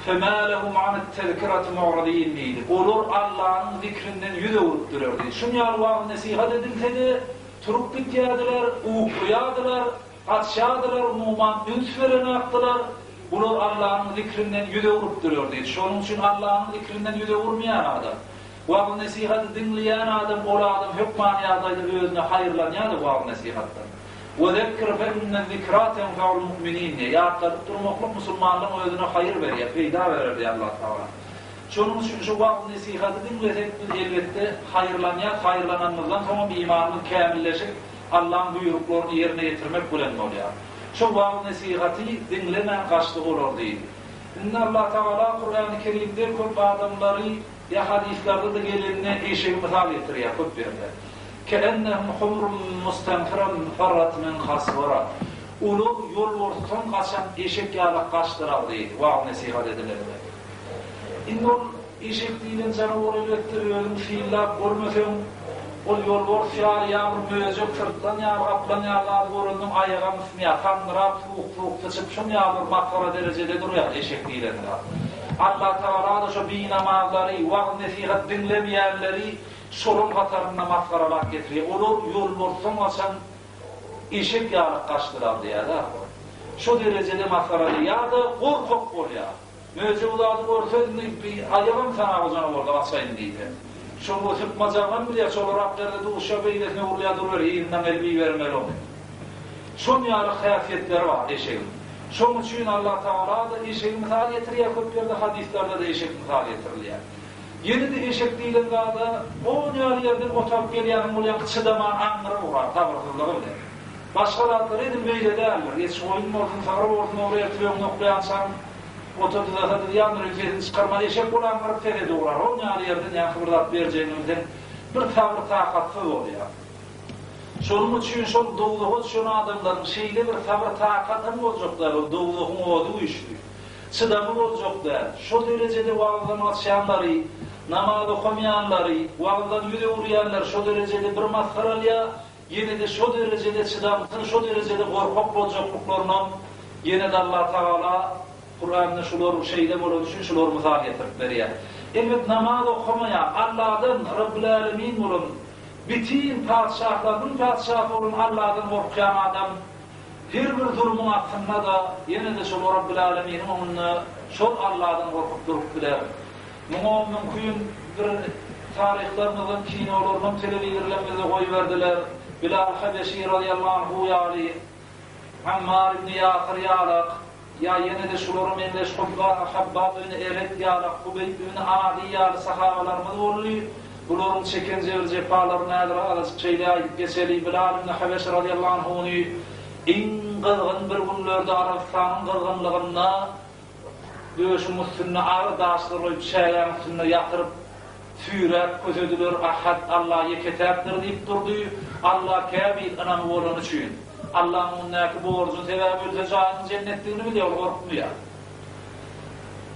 Femâ lehum anit-tezkirati mu'radîn diýdi. Olar Allanyň zikrinden ýüz öwrüpdiler diýdi. Şuň ýaly wagyz-nesihat edilse-de, turup gitýärdiler, uklaýardylar, gaçýardylar, umuman üns berenakdylar. Bular Allanyň zikrinden ýüz öwrüpdiler diýdi. Şonuň üçin Allanyň zikrinden ýüz öwürmeýän adam, Wagyz-nesihaty diňleýän adam ol adam hökmany ýagdaýda özüne haýyrlanýar-da wagyz-nesihatdan. Wezekkir fe inne zikra tenfeul mu'minin diýýär. Ýatladyp durmaklyk musulmanlaryň özüne haýyr berýär, peýda berer diýýär Allah Tagala. Şonuň üçin şu wagyz-nesihaty diňlesek biz elbetde haýyrlanýas, haýyrlananymyzdan soňam imanymyz kämilleşip Allaň buýruklaryny ýerine ýetirmek bilen bolýar. Şo wagyz-nesihaty diňlemän gaçdy olar diýdi. Indi Allah Tagala Kurany Kerimde köp adamlary Ýa hadyslarda-da gelenine eşegi mysal getirýär köp ýerde. Keennehum humrun mustenfiran farrat min kaswara. Olar ýolbarsdan gaçan eşek ýalak gaçdylar diýdi, wagyz-nesihat edilende. Indi ol eşek diýlen janawar elbetde özüň synlap görmeseň, ol ýolbars ýaly ýa bir möjek, syrtlan ýaly, gaplan ýaly zady görenden aýagam ysmaýar, sandyrap, suwuk-suwuk syçyp, şuň ýaly bir masgara derejede durýar eşek diýlen zat. Allatagala-da şo binamazlary, wagyz-nesihat diňlemeýänleri şolaň hatarynda masgaralap getirýär. Olar ýolbarsdan gaçan eşek ýaly gaçdylar diýýär-de. Şo derejede masgaralaýar. Ýa-da gorkak bolýar. Möjek zady görse, indi bi aýagam sanap ojana boldy, gaçaýyn diýse. Şo sypmajagynam bilýär, çolarak ýerde duşýar, beýlesine urulýar duruber, yzyndan gelip ibermeli ony. Şon ýaly häsiýetleri bar eşegiň. Şoň üçin Allatagala-da eşegi mysal getirýär, köp ýerde hadyslarda-da eşek mysal getirilýär. Ýene-de eşek diýlen zada on ýaly ýerden ot alyp gelýäniň bolýanky çydaman aňňyra urar, sabyrsyzlygy bilen. Başga zatlar edil beýle däldir. Geçi goýun bolsun, sygyr bolsun, ogry ertir öňüne oklaýançaň ota dyzasa dyzýandyr, ýöne sesini çykarman eşek bol aňňyryp sesede ugrar. On ýaly ýerden ýaňky bir zat berjegini bilseň, bir sabyr-takatsyz bolýar. Şonuň üçin şol dowzaha düşen adamlaryň şeýle bir sabyr-takatam boljak däl, ol dowzahyň ody güýçli. Çydamy boljak däl. Şo derejede wagyzdan gaçýanlary, namaz okamaýanlary, wagyzdan ýüz öwürýänleri şo derejede bir masgaralýar, ýene-de şo derejede çydamsyz, şo derejede gorkak boljaklyklarynam ýene-de Allatagala Kuranda şular şeýle bolany üçin şulary mysal getirip berýär. Elbet namaz okamaýan, Alladan, Rabbül-Älemin bolan, bitin patyşahlarynyň patyşasy bolan Alladan gorkýan adam her bir zulumyň astynda-da ýene-de şol Rabbül-Äleminiň öňünde şol Alladan gorkup durup biler. Muňa mümkin bir taryhlarymyzdan, kinolarynam telewizorlarymyzda goýberdiler. Bilal Habeşi razyýallahu anhu ýaly, Ammar ibn Ýasyr ýalak, ýa ýene-de şulara meňzeş Hubba, Habbab ibn Eret ýalak, Hubeýb ibn Ady ýaly sahabalarymyz boldy. Bularyň çeken jebir-jepalaryny häzir azajyk şeýle aýdyp geçeli, Bilal ibn Habeş razyýallahu anhuny iň gyzgyn bir günlerde Arabystanyň gyzgynlygynda Döşüň üstünde agyr daşlar goýup, çägäň üstünde ýatyryp, süýräp kösediler, Ahad, Alla ýeke-täkdir diýip durdy. Alla kämil ynamy bolany üçin. Allaň öňündäki borjuny sebäbi ölse jaýynyň jennetdigini bilýär, ol gorkmaýar.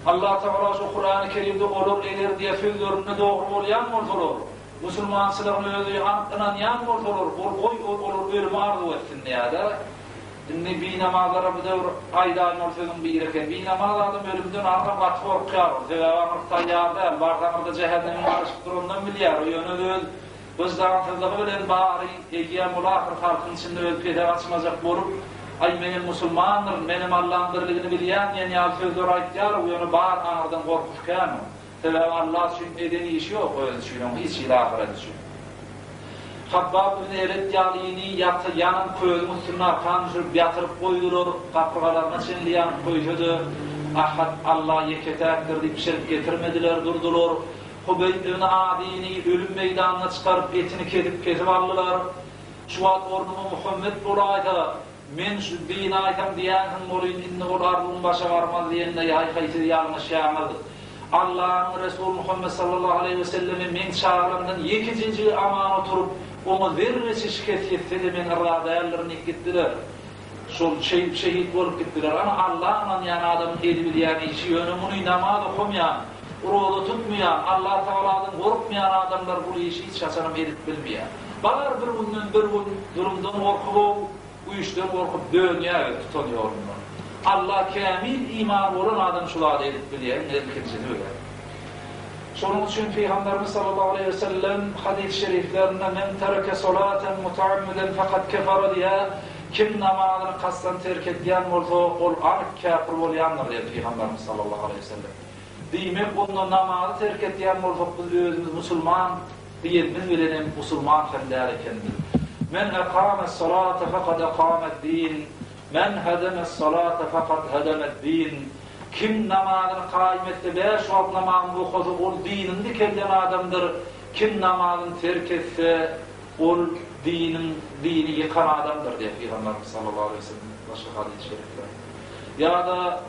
Allatagala şu Kurany Kerimde olar eger diýýär sözlerinde dogry bolýan bolsalar, musulmançylygyna özi anyk ynanýan bolsalar, ol goý ol olar ölümi arzuw etsin diýýär-de. Indi binamazlara bu döwür aýdaýyn ol sözüň biri eken. Binamaz adam ölümden aňryk gaty gorkýar ol. Sebäbi aňryk taýýar däl. Barsa aňyrda jähennemiň garaşyp duranynam bilýär. O ýöne öz wyždansyzlygy bilen bary eýýäm ol ahyr halkyň içinde öz pese gaçmajak bolup, Aý menem musulmandyryn, menem Allaň birligini bilýän diýen ýaly sözleri aýtýar o ýöne bar aňyrdan gorkusy kän oň. Sebäbi Allah üçin eden işi ýok özi üçin oň hiç hili ahyret üçin. Habbab ibn Eret ýalyny ýata ýanan közüň üstünde arkan düşürip ýatyryp goýdular, gapyrgalaryna çenli ýanyp köýse-de, Ahad, Alla ýeke-täkdir diýip şirk getirmediler durdular. Hubeýb ibn Adyny ölüm meýdanyna çykaryp etini kesip-kesip aldylar. Şu wagt ornuma Muhammet bolaýsa, Men şu dini aýsam diýänsiň bolyn indi ol arzuwyň başa barmaz diýende ýaý-haý siz ýalňyşýaňyz. Allanyň Resuly Muhammet sallallahu aleýhi we selleme meň çagalamdan ýekejejigi aman oturyp, oňa zerreçe şikes ýetse-de men yrza däldirin diýip gitdiler. Şol şeýdip şehit bolup gitdiler. Ana Alla ynanýan adamyň edibilýän işi ýöne muny namaz okamaýan, roza tutmaýan, Allah Tagaladan gorkmaýan adamlar bul işi hiç haçanam edip bilmeýär. Bar bir günden bir gün zulumdan gorkubow, güýçden gorkup dönýär öz tutan ýolundan. Alla kämil imany bolan adam şu zady edip bilýär, iň ilkinjisi bilen. Şonuň üçin Pygamberimiz sallallahu aleýhi we sellem hadys şeriflerinde Men tereke solaten mutaammiden fakat kefara diýýär, kim namazyny kasdan terk edýän bolsa, ol anyk käpir bolýandyr diýýär Pygamberimiz sallallahu aleýhi we sellem. Diýmek onda namazy terk edýän bolsak biz özümiz musulman Diýenimiz bilenem musulman hem däl ekendir. Men ekames-salate fekad ekamed-din, Men hedemes-salate fekad hedemed-din. Kim namazyny kaýym etse, bäş wagt namazyny okasa, ol dinini dikelden adamdyr. Kim namazyny terk etse, ol diniň, dini ýykan adamdyr diýýär Pygamberimiz sallallahu aleýhi we sellem başga hadys-y şeriflerde. Ýa-da.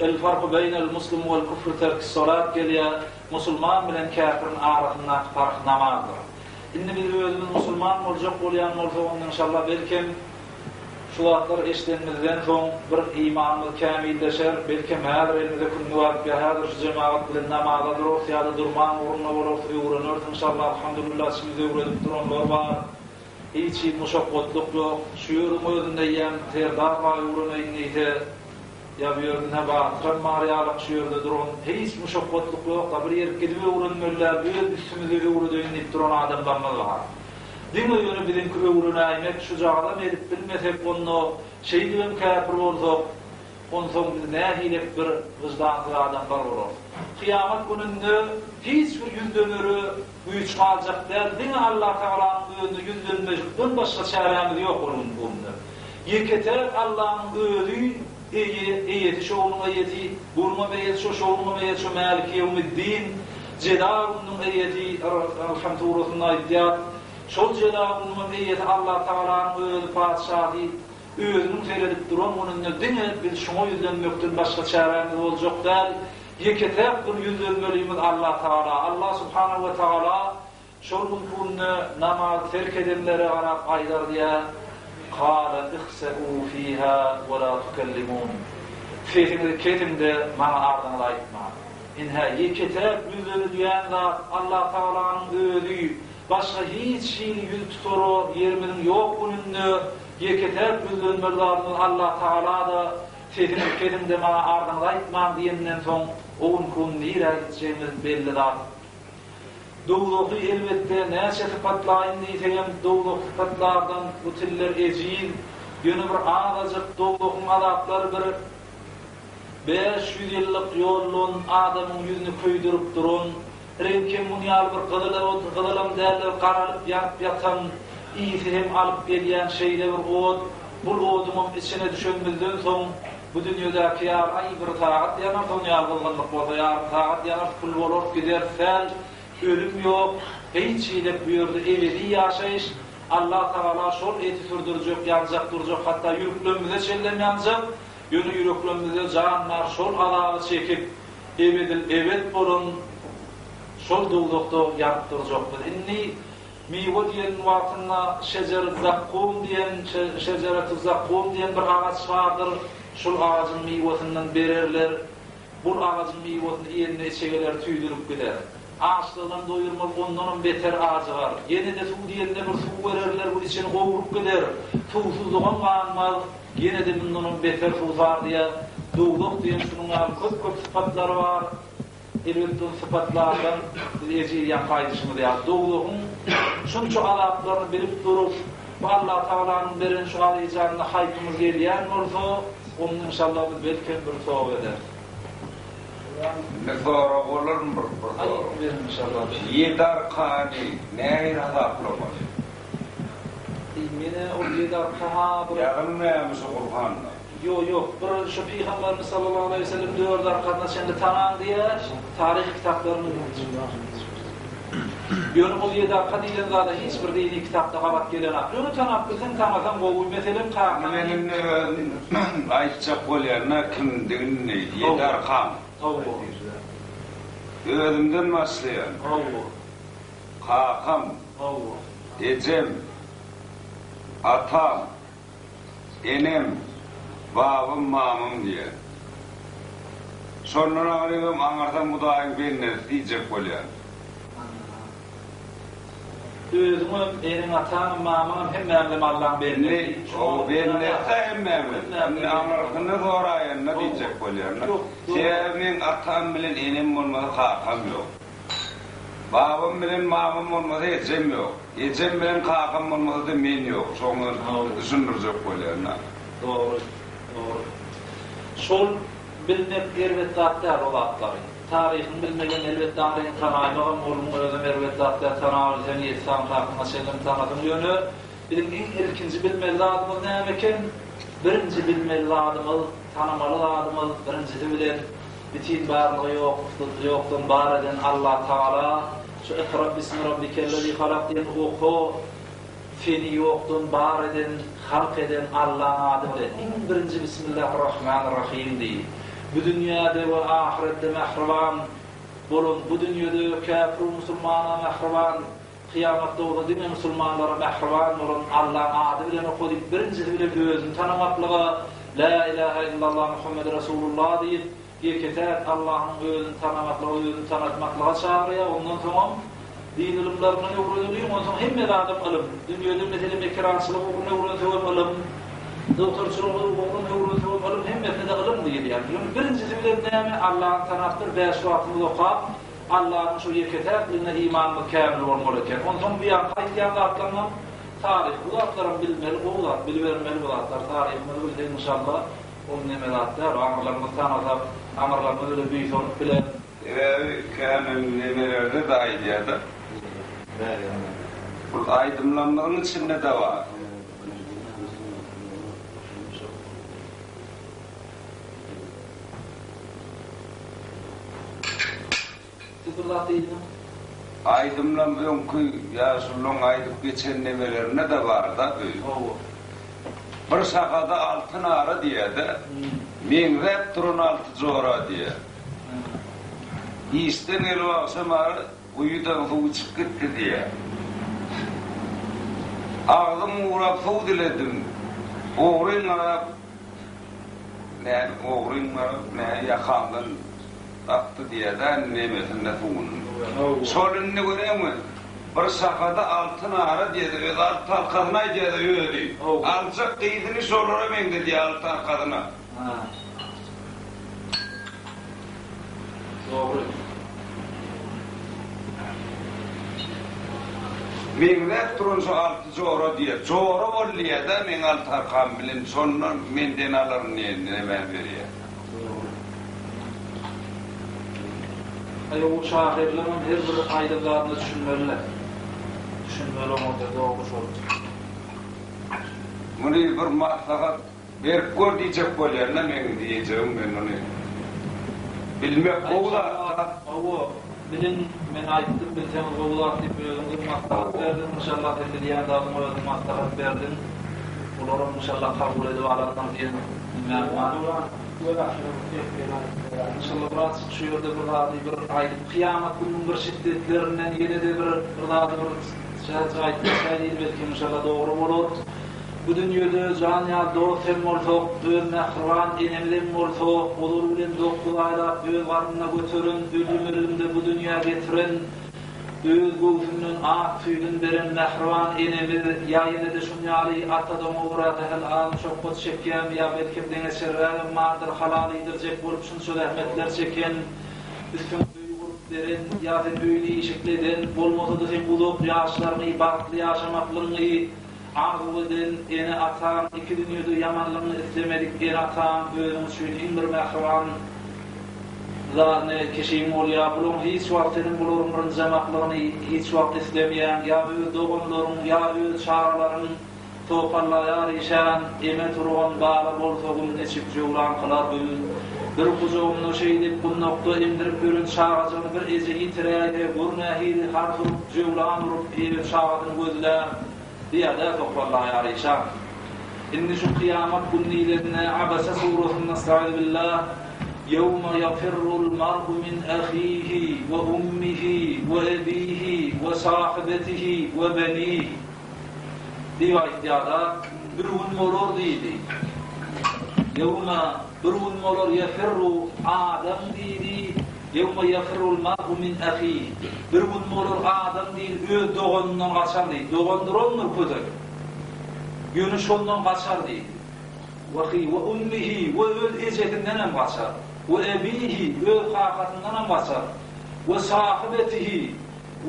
El farku beýnel muslim wel kufri terkis solat gelýär, musulman bilen käfiriň arasyndaky parh namazdyr. Indi biz özümiz musulman boljak bolýan bolsak onda inşallah belkem şu zatlary eşidenimizden soň bir imanymyz kämilleşer, belkem häzir elimize kündük alyp ýa häzir şu jemagat bilen namaza durarys ýa-da durman ugrunda bolarys öwreneris inşallah alhamdulillah içimizde öwredip duranlar bar. Hiç hili muşakgatlyk ýok. Şu ýeriň özünde eýýäm Serdar baý öwreneýin diýse, ýa bu ýerde Batyram bar ýalyk şu ýerde duran, hiç muşakgatlyk ýok-da, bir ýerik gidip öwrenmeli däl, öz üstümizde öwredeýin diýip duran adamlarymyz bar. Diňe ýöne biziňki öwrenäýmek, şujagazam edip bilmesek, onda şeýdibem käpir bolsak, Onsoň biz nähilek bir wyždansyz adamlar bolarys. Kyýamat gününde hiç bir ýüzlenere güýç galjak däl, diňe Allatagalanyň özüne ýüzlenmekden başga çärämiz ýok ol gün günde. Ýeke-täk Allanyň özi eýe, eýesi şo günüň eýesi, bu günüňem eýesi şo, şo günüňem eýesi şo Mäliki ýewmiddin, jeza gününiň eýesi, Elham surasynda aýdýar. Şol jeza gününiňem eýesi Allatagalanyň özi patyşasy. Özüniň seredip duran gününde diňe biz şuňa ýüzlenmekden başga çärämiz boljak däl. Ýeke-täk bir ýüzlenmelimiz Allatagala. Allah subhanahu we tagala şol günki günde namazy terk edenlere garap aýdar diýär, Kale ihse'u fiha we la tukellimun. Sesiňizi kesiň-de, maňa arzyňyzy aýtmaň. Ynha, ýeke-täk ýüzlenilýän zat Allatagalanyň özi, başga hiç hili ýüz tutara ýerimiziň ýok gününde Ýeke-täk ýüzlenmeli zadymyz Allatagala-da. Sesiňizi kesiň-de maňa arzyňyzy aýtmaň diýeninden soň o günki gün nirä gitjegimiz belli zat. Dowzahy elbetde näçe sypatlaýyn diýsegem dowzah sypatlardan bu tiller ejiz, ýöne bir azajyk dowzahyň azaplary bir 500 ýyllyk ýoldan adamyň ýüzüni köýdürip duran, reňkem muny ýaly bir gyzyl gyzylam däldir garalyp ýanyp ýatan ysy hem alyp gelýän şeýle bir ot, bul oduňam içine düşenimizden soň bu dünýedäki ýaly aý bir sagat ýanarys on ýaly gyzgynlyk bolsa ýarym sagat ýanarys kül bolarys gideris däl ölüm ýok hiç hili bu ýerde ebedi ýaşaýyş Allah tagala şol eti sürdürjek ýanjak durjak hatda ýürklemmize çenlem ýanjak ýöne ýüreklemizde jan bar şol azaby çekip ebedil ebet bolan şol dowzahda ýanyp durjak biz indi miwe diýen wagtynda şejer zakkum diýen şejeretü zakkum diýen bir agaç bardyr şol agajyň miwesinden bererler bul agajyň miwesini iýende içegeleri tüýdülip gider açlygynam doýurmaz ondanam beter ajygar ýene-de suw diýende bir suw bererler bu içini gowrup gider suwsuzlygam ganmaz Ýene-de mundanam beter suwsar diýýär. Dowzah diýen şunuň ýaly köp-köp sypatlary bar. Elbetde ol sypatlardan biz ejiz ýaňky aýdyşymyz ýaly dowzahyň şunça azaplaryny bilip durup, bu Allatagalanyň beren şu azyjanyna haýpymyz gelýän bolsa, onda inşallah biz belkem bir toba ederis. Indi sorag bolarmy bir bir sorag? Aýdyp beriň inşallah. Ýedi arkany nähili hasaplamaly? Menä ol ýedi arka-ha bir. Ýazylmaýarmy şu Gurhanda? Ýok, ýok. Bir şu Pygamberimiz sallallahu aleýhi we sellem dört arkasyna çenli tanaň diýýär. Taryh kitaplarynda Ýöne ol ýedi arka diýlen zada hiç bir dini kitapda gabat gelenok. Ýöne tanap bilseň tanasaň gowy. Meselem kakaň. Men indi özüm aýtjak bolýan-da kimdigini ýedi arkam. Hawa. Özümden başlaýan. Hawa. Kakam. Hawa. Ejem, atam, enem, babam, mamam diýýär. Şondan aňrybam aňyrsam Hudaýyň bendesi diýjek bolýan. Özüňem, eneň-ataňam, mamaňam hemmämizem Allaň bendesi. Indi, hawa, bendesi-dä hemmämiz. Indi aňyrsyny soraýanda diýjek bolýan-da. Sebäbi meň atam bilen enem bolmasa kakam ýok. Babam bilen mamam bolmasa ejem ýok. Ejem bilen kakam bolmasa-da men ýok. Şoňa düşündirjek bolýan-da. Dogry. Dogry. Şol bilmek erbet zat däl o zatlary. Taryhyny bilmegem elbetde aňryny tanaýmagam onuň özem erbet zat däl. Tanabilseň ýetsaň kakyňa çenlem tanasyň. Ýöne biziň iň ilkinji bilmeli zadymyz näme eken? Birinji bilmeli zadymyz, tanamaly zadymyz birinjisi bilen Bütin barlygy ýokdan bar eden Allatagala şu Ikra bismi rabbikellezi halak diýen oka seni ýokdan bar eden, halk eden Allaň ady bilen iň birinji Bismillahirrahmanirrahim diý. Bu dünýäde we ahyretde mähriban bolan, bu dünýede käfir musulmana mähriban, Kyýamatda bolsa diňe musulmanlara mähriban bolan Allaň ady bilen oka diýip birinjisi bilen özüni tanamaklyga Lä ilahe illallah Muhammed Resulullah diýip ýeke-täk Allahnyň özüni tanamaklyga özüni tanatmaklyga çagyrýar ondan soňam din ylymlaryndan öwreneliň onsoň hemme zadam ylym dünýede meselem ekerançylyk ugruny öwrensegem ylym dogtorçylyk ugruny öwrensegem ylym hemmesine-de ylym diýilýär ýöne birinjisi bilen näme Allahny tanapdyr bäş wagtymyz okap Allanyň şu ýeke-täkligine imanymyz kämil bolmaly eken. Onsoň bu ýaňky aýtýan zatlaryňam taryhy bu zatlaram bilmeli, gowy zat, bilibermeli bu zatlar. Taryhymyzy bilsek inşallah, ol neme zat däl, aňyrlarymyzy tanasak, aňyrlarymyz bile buýsanyp bileris. Sebäbi kämil nemelerde-de aýdýar-da. Bul aýdymlarymyzyň içinde-de bar. Siz bir zat diýdiňiz. Aýdymlam öňki ýaşululaň aýdyp geçen nemelerinde-de bar-da bu. Hawa. Bir şahada altyn ara diýýär-de, meňzäp duran alty jora diýýär. Işden gelip agşam ara guýudan suw içip gitdi diýýär. Agzym gurap suw diledim. Ogryň garap Näme ogryň baryp nä ýakamdan gapdy diýýä-dä nemesinde suwuny. Şol indi göreňmi, bir şahada altyn ara diýýä-de, özi alty halkasyny aýdýa-da özi. Aljak gyzyny şolara meňzedýä alty halkasyna. Hä. Dogry. Meňzäp duran şu Alty jora diýýär. Jora bol diýýär-dä meň alty arkam bilen, şondan menden alaryn diýen nämä berýär. Dogry. Aý o şahyrlaryňam her bir aýdan zadyna düşünmeli-le. Düşünmeli oňa-da dogry şol. Muny bir maslahat Berip gör diýjek bolýan-da meň diýjegim men ony bilmek gowy zat-da. Hawa, biliň, men aýtdym bilseňiz gowy zat diýip özüňiz maslahat berdiň, inşallah sen bilýän zadyňy özüň maslahat berdiň. Olaram inşallah kabul edip alarlar diýen ümmäm bar. Inşallah birazjyk şu ýerde bir zady bir aýdyp kyýamat gününiň bir şiddetlerinden ýene-de bir bir zady bir çäçe aýdyp geçäý diýdim belki inşallah dogry bolar. Bu dünýede jan ýaly dost hem bolsak, öz mähriban enemiz hem bolsa, ozaly bilen dokuz aýlap öz garnynda göteren, ölüm-ölümde bu dünýä getiren, öz göwsünden ak süýdüni beren mähriban enemiz, ýa ýene-de şun ýaly ata-doňa görä sähel az muşakgat çekýän, ýa belkem deňeçerrägem bardyr, halal iýdirjek bolup şunça zähmetler çeken, üstüňe öý gurup beren, ýa sen öýli-işikli eden, bolmasa-da seň uzak ýaşlaryňy, bagtly ýaşamaklygyňy, Arzuw eden ene-ataň, iki dünýede ýamanlygyňy islemedik ene-ataň özüň üçin iň bir mähriban zadyny kişiň bolýar. Bulaň hiç wagt seniň bularyň ynjamaklygyny hiç wagt islemeýäň. Ýa öz doganlaryň, ýa öz çagalaryň topallaýar işan, eme turgan bala bolsa gum niçik jöwlan kylar güm. Bir gujagynda şeýdip gundakda emdirip ýören çagajygyny bir eje ýitiräýse, gör nähili hars urup, jöwlan urup, öz çagasyny gözlär. Diýýär-dä Toprallaýar işan. Indi şu kyýamat gün diýlende Abese surasynda Estaizubillah, Ýewme ýafirrul mar'u min ahihi we ummihi we ebihi we sahibetihi we benih diýip aýtýar-da, bir gün bolar diýdi. Ýewme, bir gün bolar ýafirru adam diýdi, Ýewme ýefirrul mar'u min ahihi, Bir gün bolar adam diýdi öz doganyndan gaçar diýdi. Dogan durandyr kötek. Ýöne şondan gaçar diýdi. Wahi we ummihi we öz ejesindenem gaçar. We ebihi öz kakasyndanam gaçar. We sahibetihi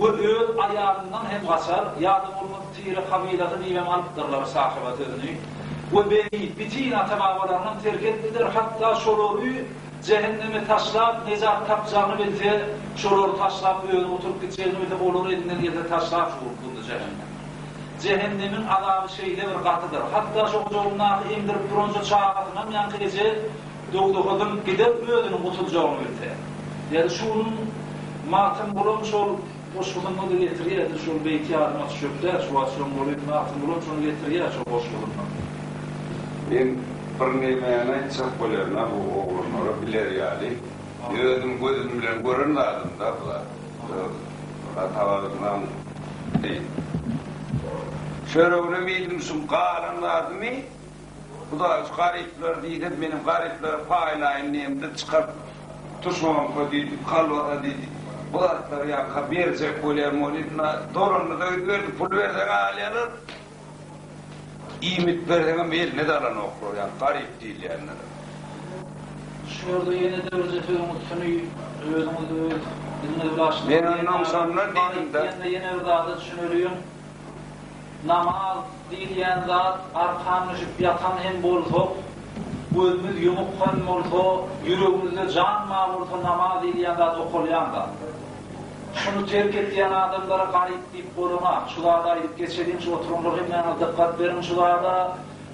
we öz aýalyndan hem gaçar, ýa-da bolmasa tire kabylasy diýibem alypdyrlar sahiba sözüni. We beni bitin ata-babalarynam terk etdiler, hatda şolary Jähenneme taşlap, nejat tapjagyny bilse, şolary taşlap özi gutulyp gitjegini bilse, olary elinden gelse taşlap şu gurtuldy jähennem. Jähennemiň azaby şeýle bir gatydyr. Hatda şo gujagyndaky emdirip duranja çagasynam ýaňky eje dowzaha zyňyp gider özüniň gutuljagyny bilse. Ýa-da şu günüň Magtymgulam şol goşgusynda-da getirýär, edil şol beýti ýadyma düşjek däl şu wagt şoň bolyp Magtymgulam şony getirýär şol goşgusynda. Men bir nemäni aýtjak bolýan-a bu oglanlara biler ýaly. Özüm gözüm bilen gören zadym-da bu zat. Ata-babamyzam deý. Çöreginem iýdim şuň galan zadymy Hudaý şu garyplar diýsem menem garyplara paýlaýyn diýemde çykaryp tuşonka diýdi, kolbasa diýdi. Bu zatlary ýaňka berjek bolýan welin dolandy-da gidiberdi. Pul berseň-ä alýarlar. Iýmit berseňem eline-de alanoklar, ýa garyp diýilýänler. Şu ýerde ýene-de birje sözüň üstüni özüňiz öz diliňiz bilen açdyňyz. Men onnoň şonda diýdim-de. Garyp diýende ýene bir zada düşüneliň. Namaz diýilýän zat arkan düşüp ýatan hem bolsak, gözümiz ýumuk hem bolsa, ýüregimizde jan bar bolsa namaz diýilýän zat okalýan zat. Şuny terk etýän adamlara garyp diýip bolanak. Şu zady aýdyp geçeliň, şu oturanlar hemmäňiz dykgat beriň şu zada.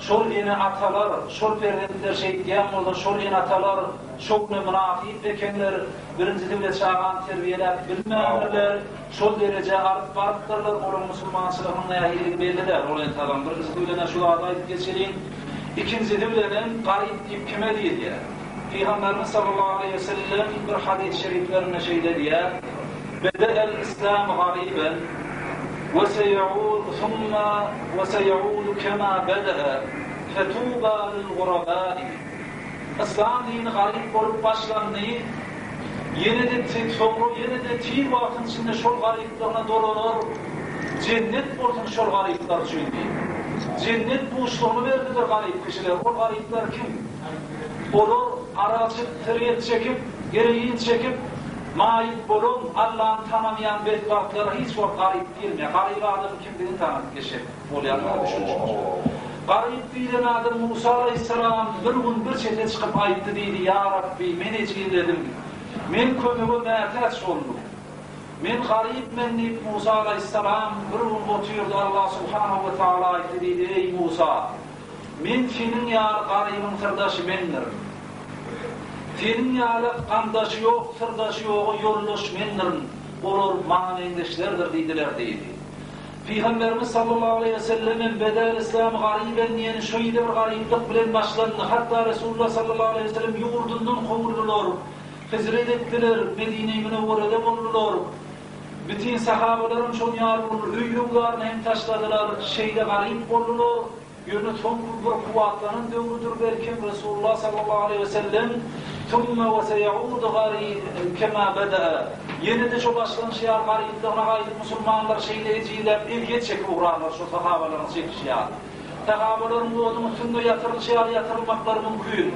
Şol ene-atalar, şol perzentler şeýtýän bolsa, şol ene-atalar şo güne mynasyp ekenler, birinjisi bile çagany terbiýeläp bilmändirler, şol derejä alyp barypdyrlar, olaň musulmançylygynyň nähiligi belli däl, ol entegem. Birinjisi bilen-ä şu zady aýdyp geçeliň. Ikinjisi bilenem garyp diýip kime diýilýär? Pygamberimiz sallallahu aleýhi we sellem bir hadys şeriflerinde şeýle diýýär, Bede'el islamu gariben we seýe'ud summa we seýe'udu kema bede'e fetuba lil gurabai. Yslam dini garyp bolup başlandy, ýene-de soňra ýene-de tiz wagtyň içinde şol garyplygyna dolanar, jennet bolsun şol garyplar üçin diýdi. Jennet buşlugyny berdi bir garyp kişilere. Ol garyplar kim? Olar arak içip, sigaret çekip, geroin çekip, maýyp bolan, Allany tanamaýan betbagtlara hiç wagt garyp diýilmeýär. Garyp adamyň kimdigini tanadyp geçjek bolýarlar düşünişimçe. Garyp diýlen adam Musa alaýhyssalam bir gün bir çete çykyp aýtdy diýdi, Ýa Rabbi, men ejizledim. Men kömege mätäç boldum. Men garyp men diýip Musa alaýhyssalam bir gün otyrdy Allah subhanahu we taala aýtdy diýdi, Eý Musa! Men seniň ýaly garybyň syrdaşy mendirin. Seniň ýaly gandaşy ýok, syrdaşy ýoga ýoldaş mendirin, olar maňa meňzeşlerdir diýdiler diýdi. Pygamberimiz sallallahu aleýhi we sellemem Bedel islamy garyben diýeni şeýle bir garyplyk bilen başlandy, hatda Resulullah sallallahu aleýhi we sellem ýurdundan kowuldylar, hijret etdiler, Medine-i Münewwerede boldular. Bütin sahabalaram şon ýaly boldy, öý-öwzaryny hem taşladylar, şeýle garyp boldular. Ýöne soňky bir kuwwatlanan döwrüdir belkem Resulullah sallallahu aleýhi we sellem, Summa we seýaudu gari kema bedaa, Ýene-de şo başlanyşy ýaly garyplygyna gaýdyp musulmanlar şeýle ejizläp ezýet çekip ugrarlar şo sahabalaryň çekişi ýaly. Sahabalaryň oduň üstünde ýatyrylyşy ýaly ýatyrylmaklary mümkin.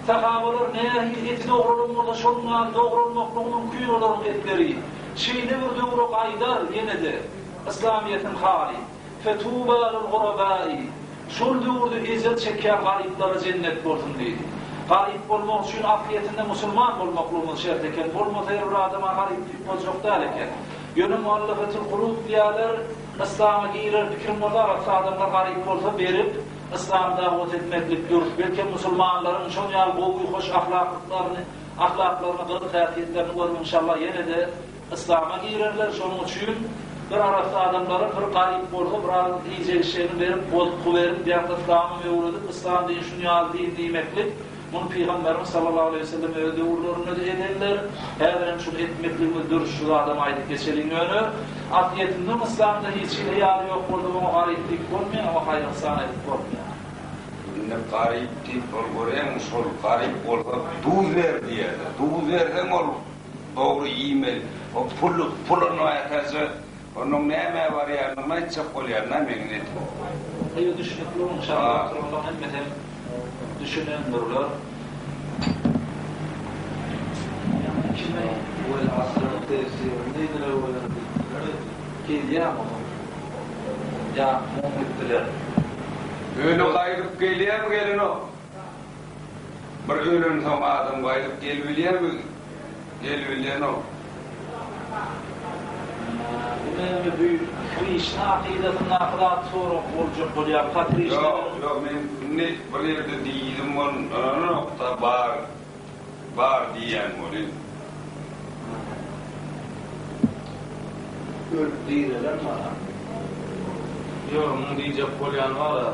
Sahabalar nähili eti dogralan bolsa şonuň ýaly dogralmaklygy mümkin olaryň etleri. Şeýle bir döwre gaýdar ýene-de yslamyýetiň haly. Fetuba lil gurabai, Şol döwürde ejir çekýän garyplara jennet bolsun diýdi. Garyp bolmak üçin aslyýetinde musulman bolmaklygymyz şert eken, bolmasa her bir adama garyp diýip boljak däl eken. Ýöne muallafetul kulub diýýärler, yslama girer pikirim bolsa arassa adamlar garyp bolsa berip yslamy dagwat etmeklik dürs. Belkem musulmanlaryň şon ýaly gowy hoş ahlaklyklaryny ahlaklaryny gylyk häsiýetlerini görüp inşallah ýene-de Yslama girerler, şonuň üçin bir arassa adamlara bir garyp bolsa biraz iýjek-içjegini berip, goltgy berip, ýa-da yslamam öwredip, yslam dini şun ýaly din diýmeklik, muny Pygamberimiz sallallahu aleýhi we sellem öz döwürlerinde-de edenler, häzir hem şuny etmekligimiz dürs, şu zadam aýdyp geçeliň ýöne, aslyýetinde yslamda hiç hili hyýaly ýok bolsa oňa garyp diýip bolmaýar, oňa haýyr-yhsan edip bolmaýar. Indi garyp diýip ol görýäňmi şol garyp bolsa duz ber diýerler, duz berseň ol Dogry iýmeli. O pul pula mätäje onuň nämä barýanyny aýtjak bolýan-da meň netim. Eý düşnükli onuň şaýat oturanlaryň hemmesem düşünendirler. Kimi Wel asyryň tefsirini neýdire bolar diýipdiler. Gelýämi onuň ýa muň gitdiler. Öli gaýdyp gelýämi gelenok. Bir ölensoň adam gaýdyp gelibilýärmi? Gelibilýänok. Bu näme bu Krişna akydasyndaky zat sorag boljak bolýarka Krişna Ýok ýok men indi bir ýerde diýdim ol ynananokda bar bar diýýän welin. Ölüp direlen bar. Ýok muň diýjek bolýany bar-a.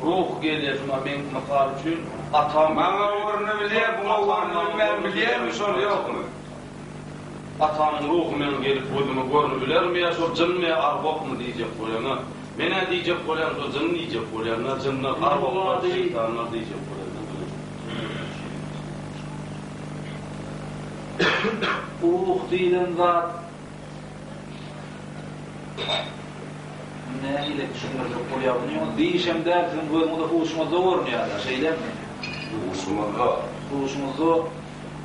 Ruh gelýär şuňa meň mysal üçin atam Maňa orny bilýär buňa orny bilmän bilýärmi şol ýokmy. Atamyň ruhy meň gelip gözüme görünibilermi ýa şol jynmy ýa arwahmy diýjek bolýan-a. Men-ä diýjek bolýan şo jyn diýjek bolýan-a jynlar arwahlar şeýtanlar diýjek bolýan-a men. Ruh diýlen zat Nähili düşündirjek bolýar muny? Ýöne diýişem däl, siziň gözüňize huşuňyzda görünýär-dä, şeýlemi? Huşumyzda. Huşuňyzda.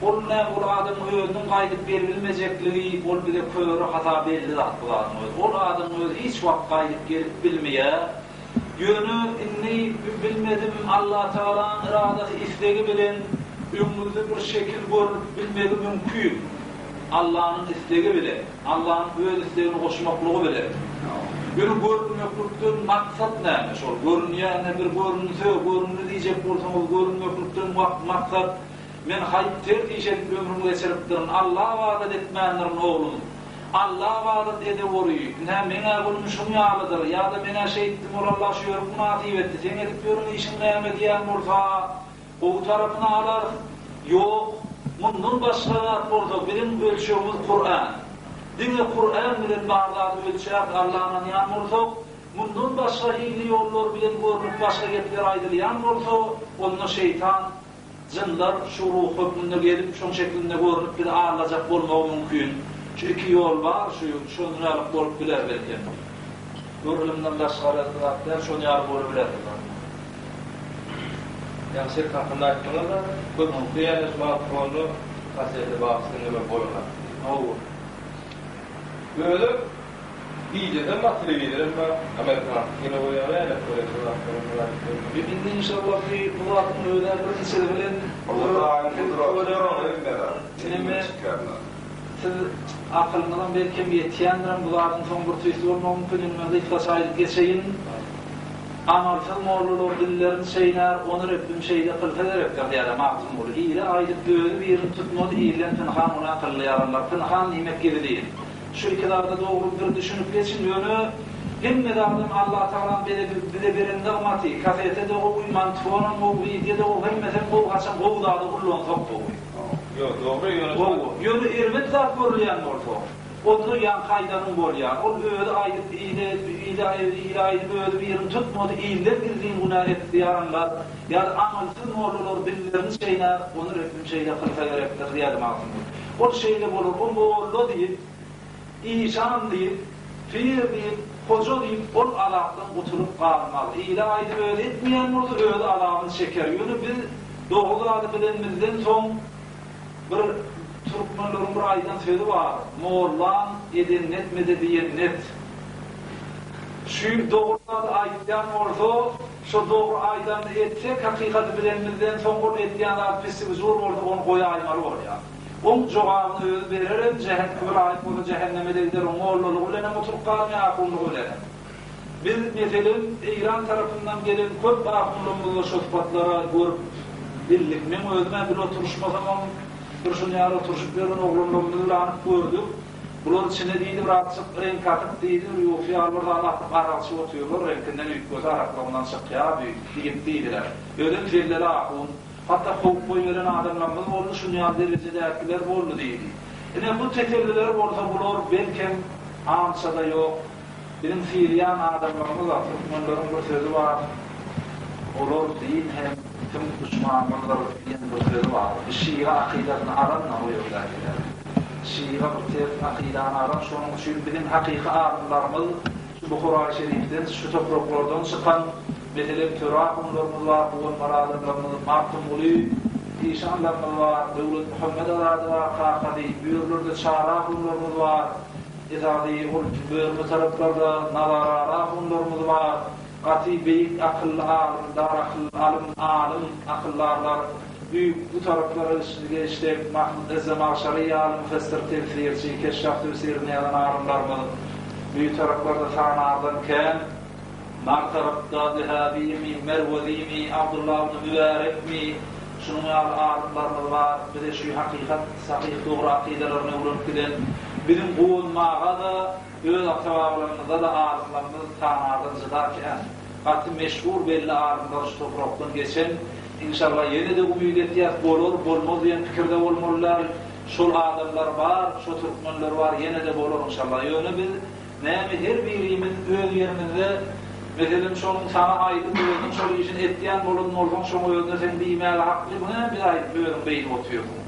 Ol näme, ol adamyň özüniň gaýdyp gelibilmejekligi, ol bize köre hata belli zat bu zadyň özi. Ol adamyň özi hiç wagt gaýdyp gelip bilmeýär. Ýöne indi bilmedim, Allatagalaň yradasy, islegi bilen öňüňizde bir şekil görnüp bilmegi mümkin. Allanyň islegi bilen, Allanyň öz islegini goşmaklygy bilen. Ýöne görünmeklikden maksat näme? Şol görünýände bir görünse, göründi diýjek bolsaňyz, görünmeklikden maksat, men haýp ters iş edip ömrümi geçiripdirin, Alla ybadat etmändirin, oglum. Alla ybadat edewory, ynha meň-ä günüm şuň ýalydyr, ýa-da men-ä şeýtdim, ol Alla şu ýerik mynasyp etdi, seň edip ýören işiň näme diýýän bolsa, gowy tarapyny alarys. Ýok, mundan başga zat bolsa, biziň ölçegimiz Kuran. Diňe Kuran bilen bar zady ölçäris, Alla ynanýan bolsak, mundan başga hili ýollar bilen görnüp başga gepler aýdylýan bolsa, onda şeýtan, Jynlar şu ruh hökmünde gelip, şoň şeklinde görnüp bizi aldajak bolmagy mümkin. Şu iki ýol bar, şu şonralyk bolup biler belkem. Bir ylymdan daşgary zat däl, şon ýaly bolubiler bu zat. Ýaňy şirk hakynda aýtdyňyz-da, köpçülikde ýa-da şu magtymfonda kaseti bagşy diňlemek bolanok. Hawa. Özem gijesem bar, telewizorem bar, amerikanski kino goýýar, nälet bolýar şu zatlara bir aýdyp görme. Biz indi inşallah bi bu zatyň özä bir niçesi bilen Hudaýyň gudraty hemme zat. Neme siz akylyňyzam belkem ýetýändirem bu zadyň soň bir tüýsli bolmagy mümkin indi men gysgaça aýdyp geçeýin. Amalsyz mollalar dillerini çeýnär, ony Rebbim şeýle kylsa gerekdir diýýär Magtymguly. Ile aýdyp özi birini tutmaz, ilden pynhan günä kyldy ýaranlar. Pynhan diýmek gizlin. Şu iki zada dogry bir düşünip geçiň, ýöne hemme zadam Allatagalaň bize bize beren nygmaty, kasete-de gowy, mantfonam gowy, wideo-da gowy, hemmesem gowy, haçan gowy zada ullansak gowy. Ýok, dogry, ýöne Gowy. Ýöne erbet zat görülýän bolsa. Onda ýaňky aýdanyň bolýar. Ol özi aýdyp ile, ile, ile aýdyp özi birini tutmady, ilden gizlin günä etdi ýaranlar, ýa-da aňylsyz mollalar dillerini çeýnär, ony Rebbim şeýle kylsa gerekdir diýýärdi Magtymguly. Ol şeýle bolar, o molla diýip, işan diýip, pir diýip, hoja diýip, ol azapdan gutulyp galmaz. Ile aýdyp özi etmeýän bolsa, özi azabyny çeker. Ýöne biz dogry zady bilenimizden soň, Bir türkmenleriň bir aýdan sözi bar, Mollaň edenini etmede diýenini et. Şu ýyl dogry zady aýtýan bolsa, şo dogry aýdanyny etsek, hakykaty bilenimizden soň ol etýän zady pissi-huzur bolsa ony goýaýmaly bolýar. Oň jogabyny özi bererem, jäheneme laýyk bolsa jähennemede gider, oň mollalygy bilenem oturyp galmaýar, ahunlygy bilenem. Biz, meselem, Eýran tarapyndan gelen köp ahunlarymyzda şo sypatlara görüp bildik. Meň özüm-ä bile oturyşmasamam, bir şuny ýaly oturyşyp ýören oglanlarymyz bile anyk gördük. Bular içine diýdi, bir azjyk reňk atyp diýdi, bir ýuwsy ýaly bir zat atyp arak içip otyrlar, reňkinden üýtgese araklygyndan çykýar bi diýip diýdiler. Özem selleli ahun. Hatda kowup goýberen adamlarymyz boldy, şuny ýaly derejedäkiler boldy diýdi. Ine, bu tetelliler bolsa bular belkem ança-da ýok. Biziň sylaýan adamlarymyz-a, türkmenleriň bir sözi bar, Olar din hem süňk duşmanymyzdyr diýen bir sözi bar. Bu şyga akydasyny alan-da o ýerdäkiler. Şyga bir ters akydany alan, şonuň üçin biziň hakyky alymlarymyz şu Buharaý şerifden, şu topraklardan çykan, meselem, Töre ahunlarymyz bar, guwanmaly adamlarymyz, Magtymguly işanlarymyz bar, Döwletmuhammet Azady bar, kakasy, bu ýerlerde Çary ahunlarymyz bar. Esasy ol bölme taraplarda Nazarara ahunlarymyz bar. Gaty beýik akylly alymdar akyl alym alym akyldarlar. Büyük bu taraplara geçsek Mahmut Ezzemagşary ýaly müfessir tefsirçi Keşşaf tefsirini ýazan alymlarymyz büyük taraplarda sanardan kän. Nag tarapda Zehabimi, Merwezimi, Abdullah ibn Mübärekmi şunuň ýaly alymlarymyz bar. Bize şu hakykat sahyh dogry akydalaryny öwrenip giden. Biziň guwanmaga-da öz ata-babalarymyzda-da alymlarymyz sanardan jyda kän. Gaty meşhur belli alymlar şu toprakdan geçen. Inşallah ýene-de umyt etýäs bolar, bolmaz diýen pikirde bolmaly däl. Şol adamlar bar, şo türkmenler bar ýene-de bolar inşallah. Ýöne biz Näme her birimiz öz ýerimizde, meselem şonuň saňa aýdyp özüň şol işini etýän bolan bolsaň şoň özüne sen diýmäge hakly bu näme bize aýdyp özüň beýdip otyrsyň.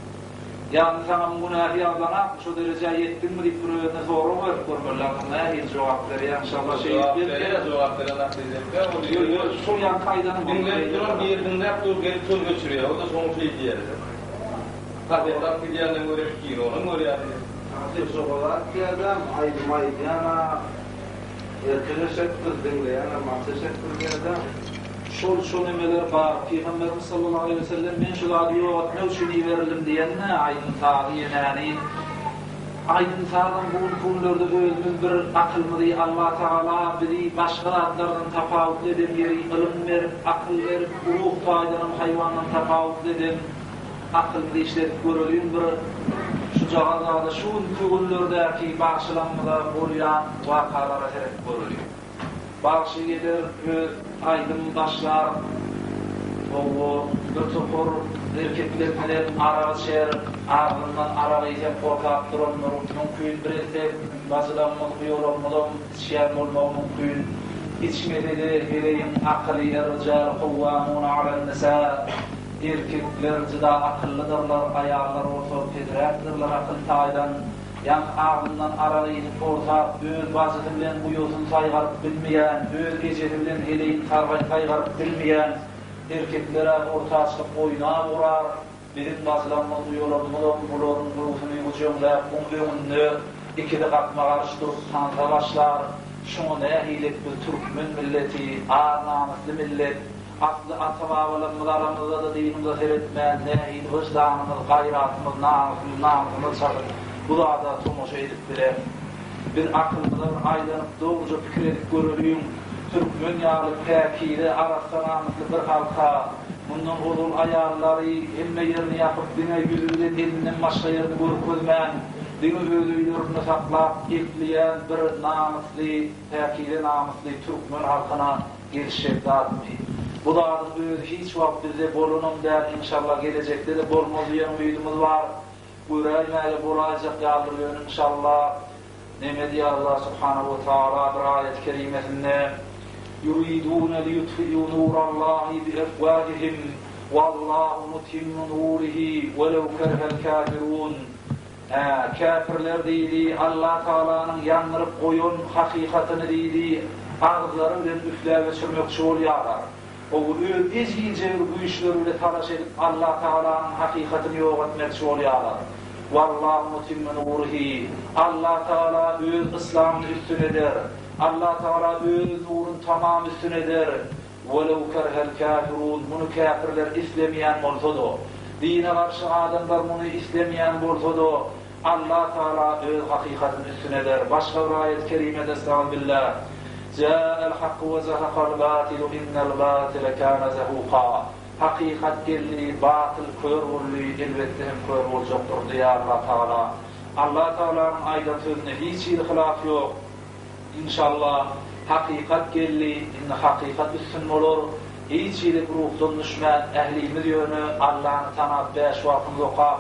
Ýagny saňa muň günäsi ýazlanakmy şo derejä ýetdiňmi diýip bir özüne sorag berip görmeli onsoň nähili jogap berýär inşallah şeýdip Jogap berýär jogap beren hakly ol Ýok ýok şol ýaňky aýdanym Diňläp duran biri diňläp dur gelip şony öçürýär o-da şoň üçin diýýär. Gazet alyp gidýänem görýär kinonam görýär diýýär. Asyl şokolat diýýädäm, aýdym aýdýana erkek eşekdir, diňleýänem at eşekdir diýýädäm. Şol şo nemeler bar. Pygamberimiz sallallahu aleýhi we sellem men şu zady ýok etmek üçin iberildim diýende aýdym sazy ýenäni aýdym sazam bu günki günlerde özümiz bir akylymyzy Allah tagala bizi başga zatlardan tapawutly eden ýeri ylym berip akyl berip ruh taýdanam haýwandan tapawutly eden Akylymyzy işledip göreliň bir şujagaz zada şu günki günlerdäki bagşylamyza bolýan wakalara seredip göreliň. Bagşy geler öz aýdym başlar howwa bir topar erkekler bilen arak içer agzyndan arak iýsem porsap durandyr mümkin bir etsek bajylamyz uýalarymyzam içýän bolmagy mümkin içmesede heleýiň akyly er-rijalu kowwamuna alen-nisa Erkekler juda akyllydyrlar, aýallar bolsa pesräkdirler akyl taýdan. Ýaňky agzyndan aragyny porsap, öz bajysy bilen uýasyny saýgaryp bilmeýän, öz ejesi bilen heleýini saýgaryp bilmeýän erkekler-ä orta çykyp oýnap urar. Biziň bajylarymyz, uýalarymyzam bularyň göwsüni güjeňläp, oň öňünde ikisi gapma-garşy durup tansa başlar. Şuňa nähili biz türkmen milleti, ar-namysly millet, asly ata-babalarymyz aramyzda-da dynymyza seretmän, nähili wyždanymyz, gaýratymyz, namysymyz, namysymyz çatyp, bu zada tomaşa edip bileris? Biz akylymyza bir aýlanyp, dogruja pikir edip göreliň, türkmen ýaly päkize, arassa namysly bir halka, mundan ozal aýallary hemme ýerini ýapyp, diňe ýüzi bilen elinden başga ýerini görkezmän, diňe öz öýlerinde saklap ekleýän bir namysly, päkize namysly türkmen halkyna gelişjek zatmy? Bu zadyň özi hiç wagt bizde bolanam däl, inşallah gelejekde-de bolmaz diýen umydymyz bar. Göräýmäge bolaýjak ýalydyr ýöne inşallah neme diýýär Allah subhanahu we taala bir aýaty kerimesinde Ýuridune liýutfi'u nurallahi biefwahihim wallahu mutimmu nurihi welew kerihel kafirun Hä, käpirler diýdi, Allah Tagalanyň ýandyryp goýan hakykatyny diýdi, agyzlary bilen üfläp öçürmekçi bolýarlar. Gowy öz ejizje bir güýçleri bile talaş edip Allah Tagalanyň hakykatyny ýok etmekçi bolýarlar. Wallahu mutimmu nurihi. Allah Tagala öz yslamyny üstün eder. Allah Tagala öz nuruny tamam üstün eder. Welew kerihel kafirun muny käpirler islemeýän bolsa-da, dine garşy adamlar muny islemeýän bolsa-da, Allah Tagala öz hakykatyny üstün eder. Başga bir aýat-y kerimede Estagfirullah, Jâ'el hakku we zehekal bâtilu innel bâtile kâne zehûkâ, Hakykat geldi, batyl kör boldy, elbetde hem kör boljakdyr diýýär Allah Tagala. Allah Tagalanyň aýdan sözünde hiç hili hylaf ýok. Inşallah, hakykat geldi, indi hakykat üstün bolar. Hiç hili ruhdan düşmän, ählimiz ýöne Allany tanap bäş wagtymyzy okap,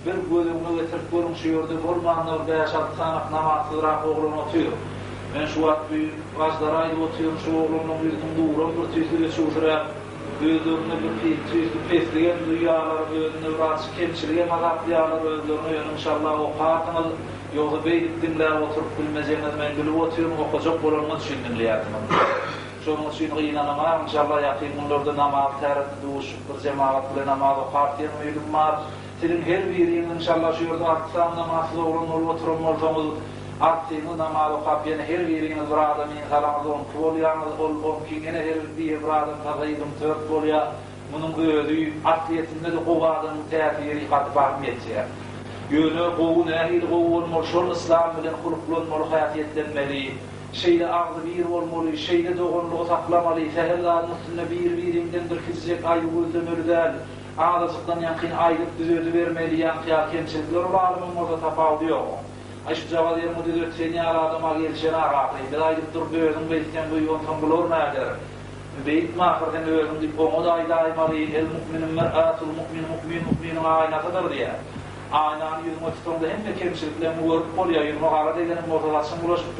Bir göz öňüne getirip görüň şu ýerde bolmanda bir bäş-alty sanak namazsyzrak oglan otyr. Men şu wagt bu bajlara aýdyp otyryn şu oglanlaň ýüzüniň nuram bir tüýsli öçügsiräp, özlerinde bir tüýsli pesligem duýýarlar, özünde bir azjyk kemçiligem hasaplaýarlar özlerine ýöne inşallah okarsyňyz, ýogsa beýdip diňläp oturyp bilmejegiňizi men bilip otyryn okajak bolanyňyz üçin diňleýärsiňiz. Şonuň üçin gynanamok inşallah ýakyn günlerde namaz täretli duşup bir jemagat bilen namaz okarys diýen umydym bar. Siziň her biriňiz inşallah şu ýerde alty sany namazsyz oglan bolup oturan bolsaňyz, altyňyz namaz okap ýene her biriňiz bir adamyny salaňyz onki bolýaňyz, ol onkiň ýene her biri bir adam salsa 24 bolýar. Munuň özi aslyýetinde-de gowy adamyň täsiri gaty barym ýetýär. Ýöne gowy nähili gowy bolmaly şol yslam bilen huluklanmaly häsiýetlenmeli, şeýle agzybir bolmaly, şeýle doganlygy saklamaly, sähel zadyň üstünde bir-biriňden bir kiçijek aýby gözlemeli däl. Azajykdan ýaňkyny aýdyp düzedibermeli ýaňky ýaly kemçilikler ol alymyň bolsa tapawudy ýok. Aý şujagaz ýeriňi düzet sen ýaly adama gelişenak ahyry. Biz aýdyp durup özüň beýtseň buý onsoň bular näder. Beýtme ahyr sen özüň diýip oňa-da aýdaýmaly. El mu'minu mir'atul mu'min mu'min mu'miniň aýnasydyr diýýär. Aýnany ýüzüňe tutaňda hemme kemçilikleňi görüp bolýar. Ýüzüňe gara degenem bolsa saçyň bulaşyp.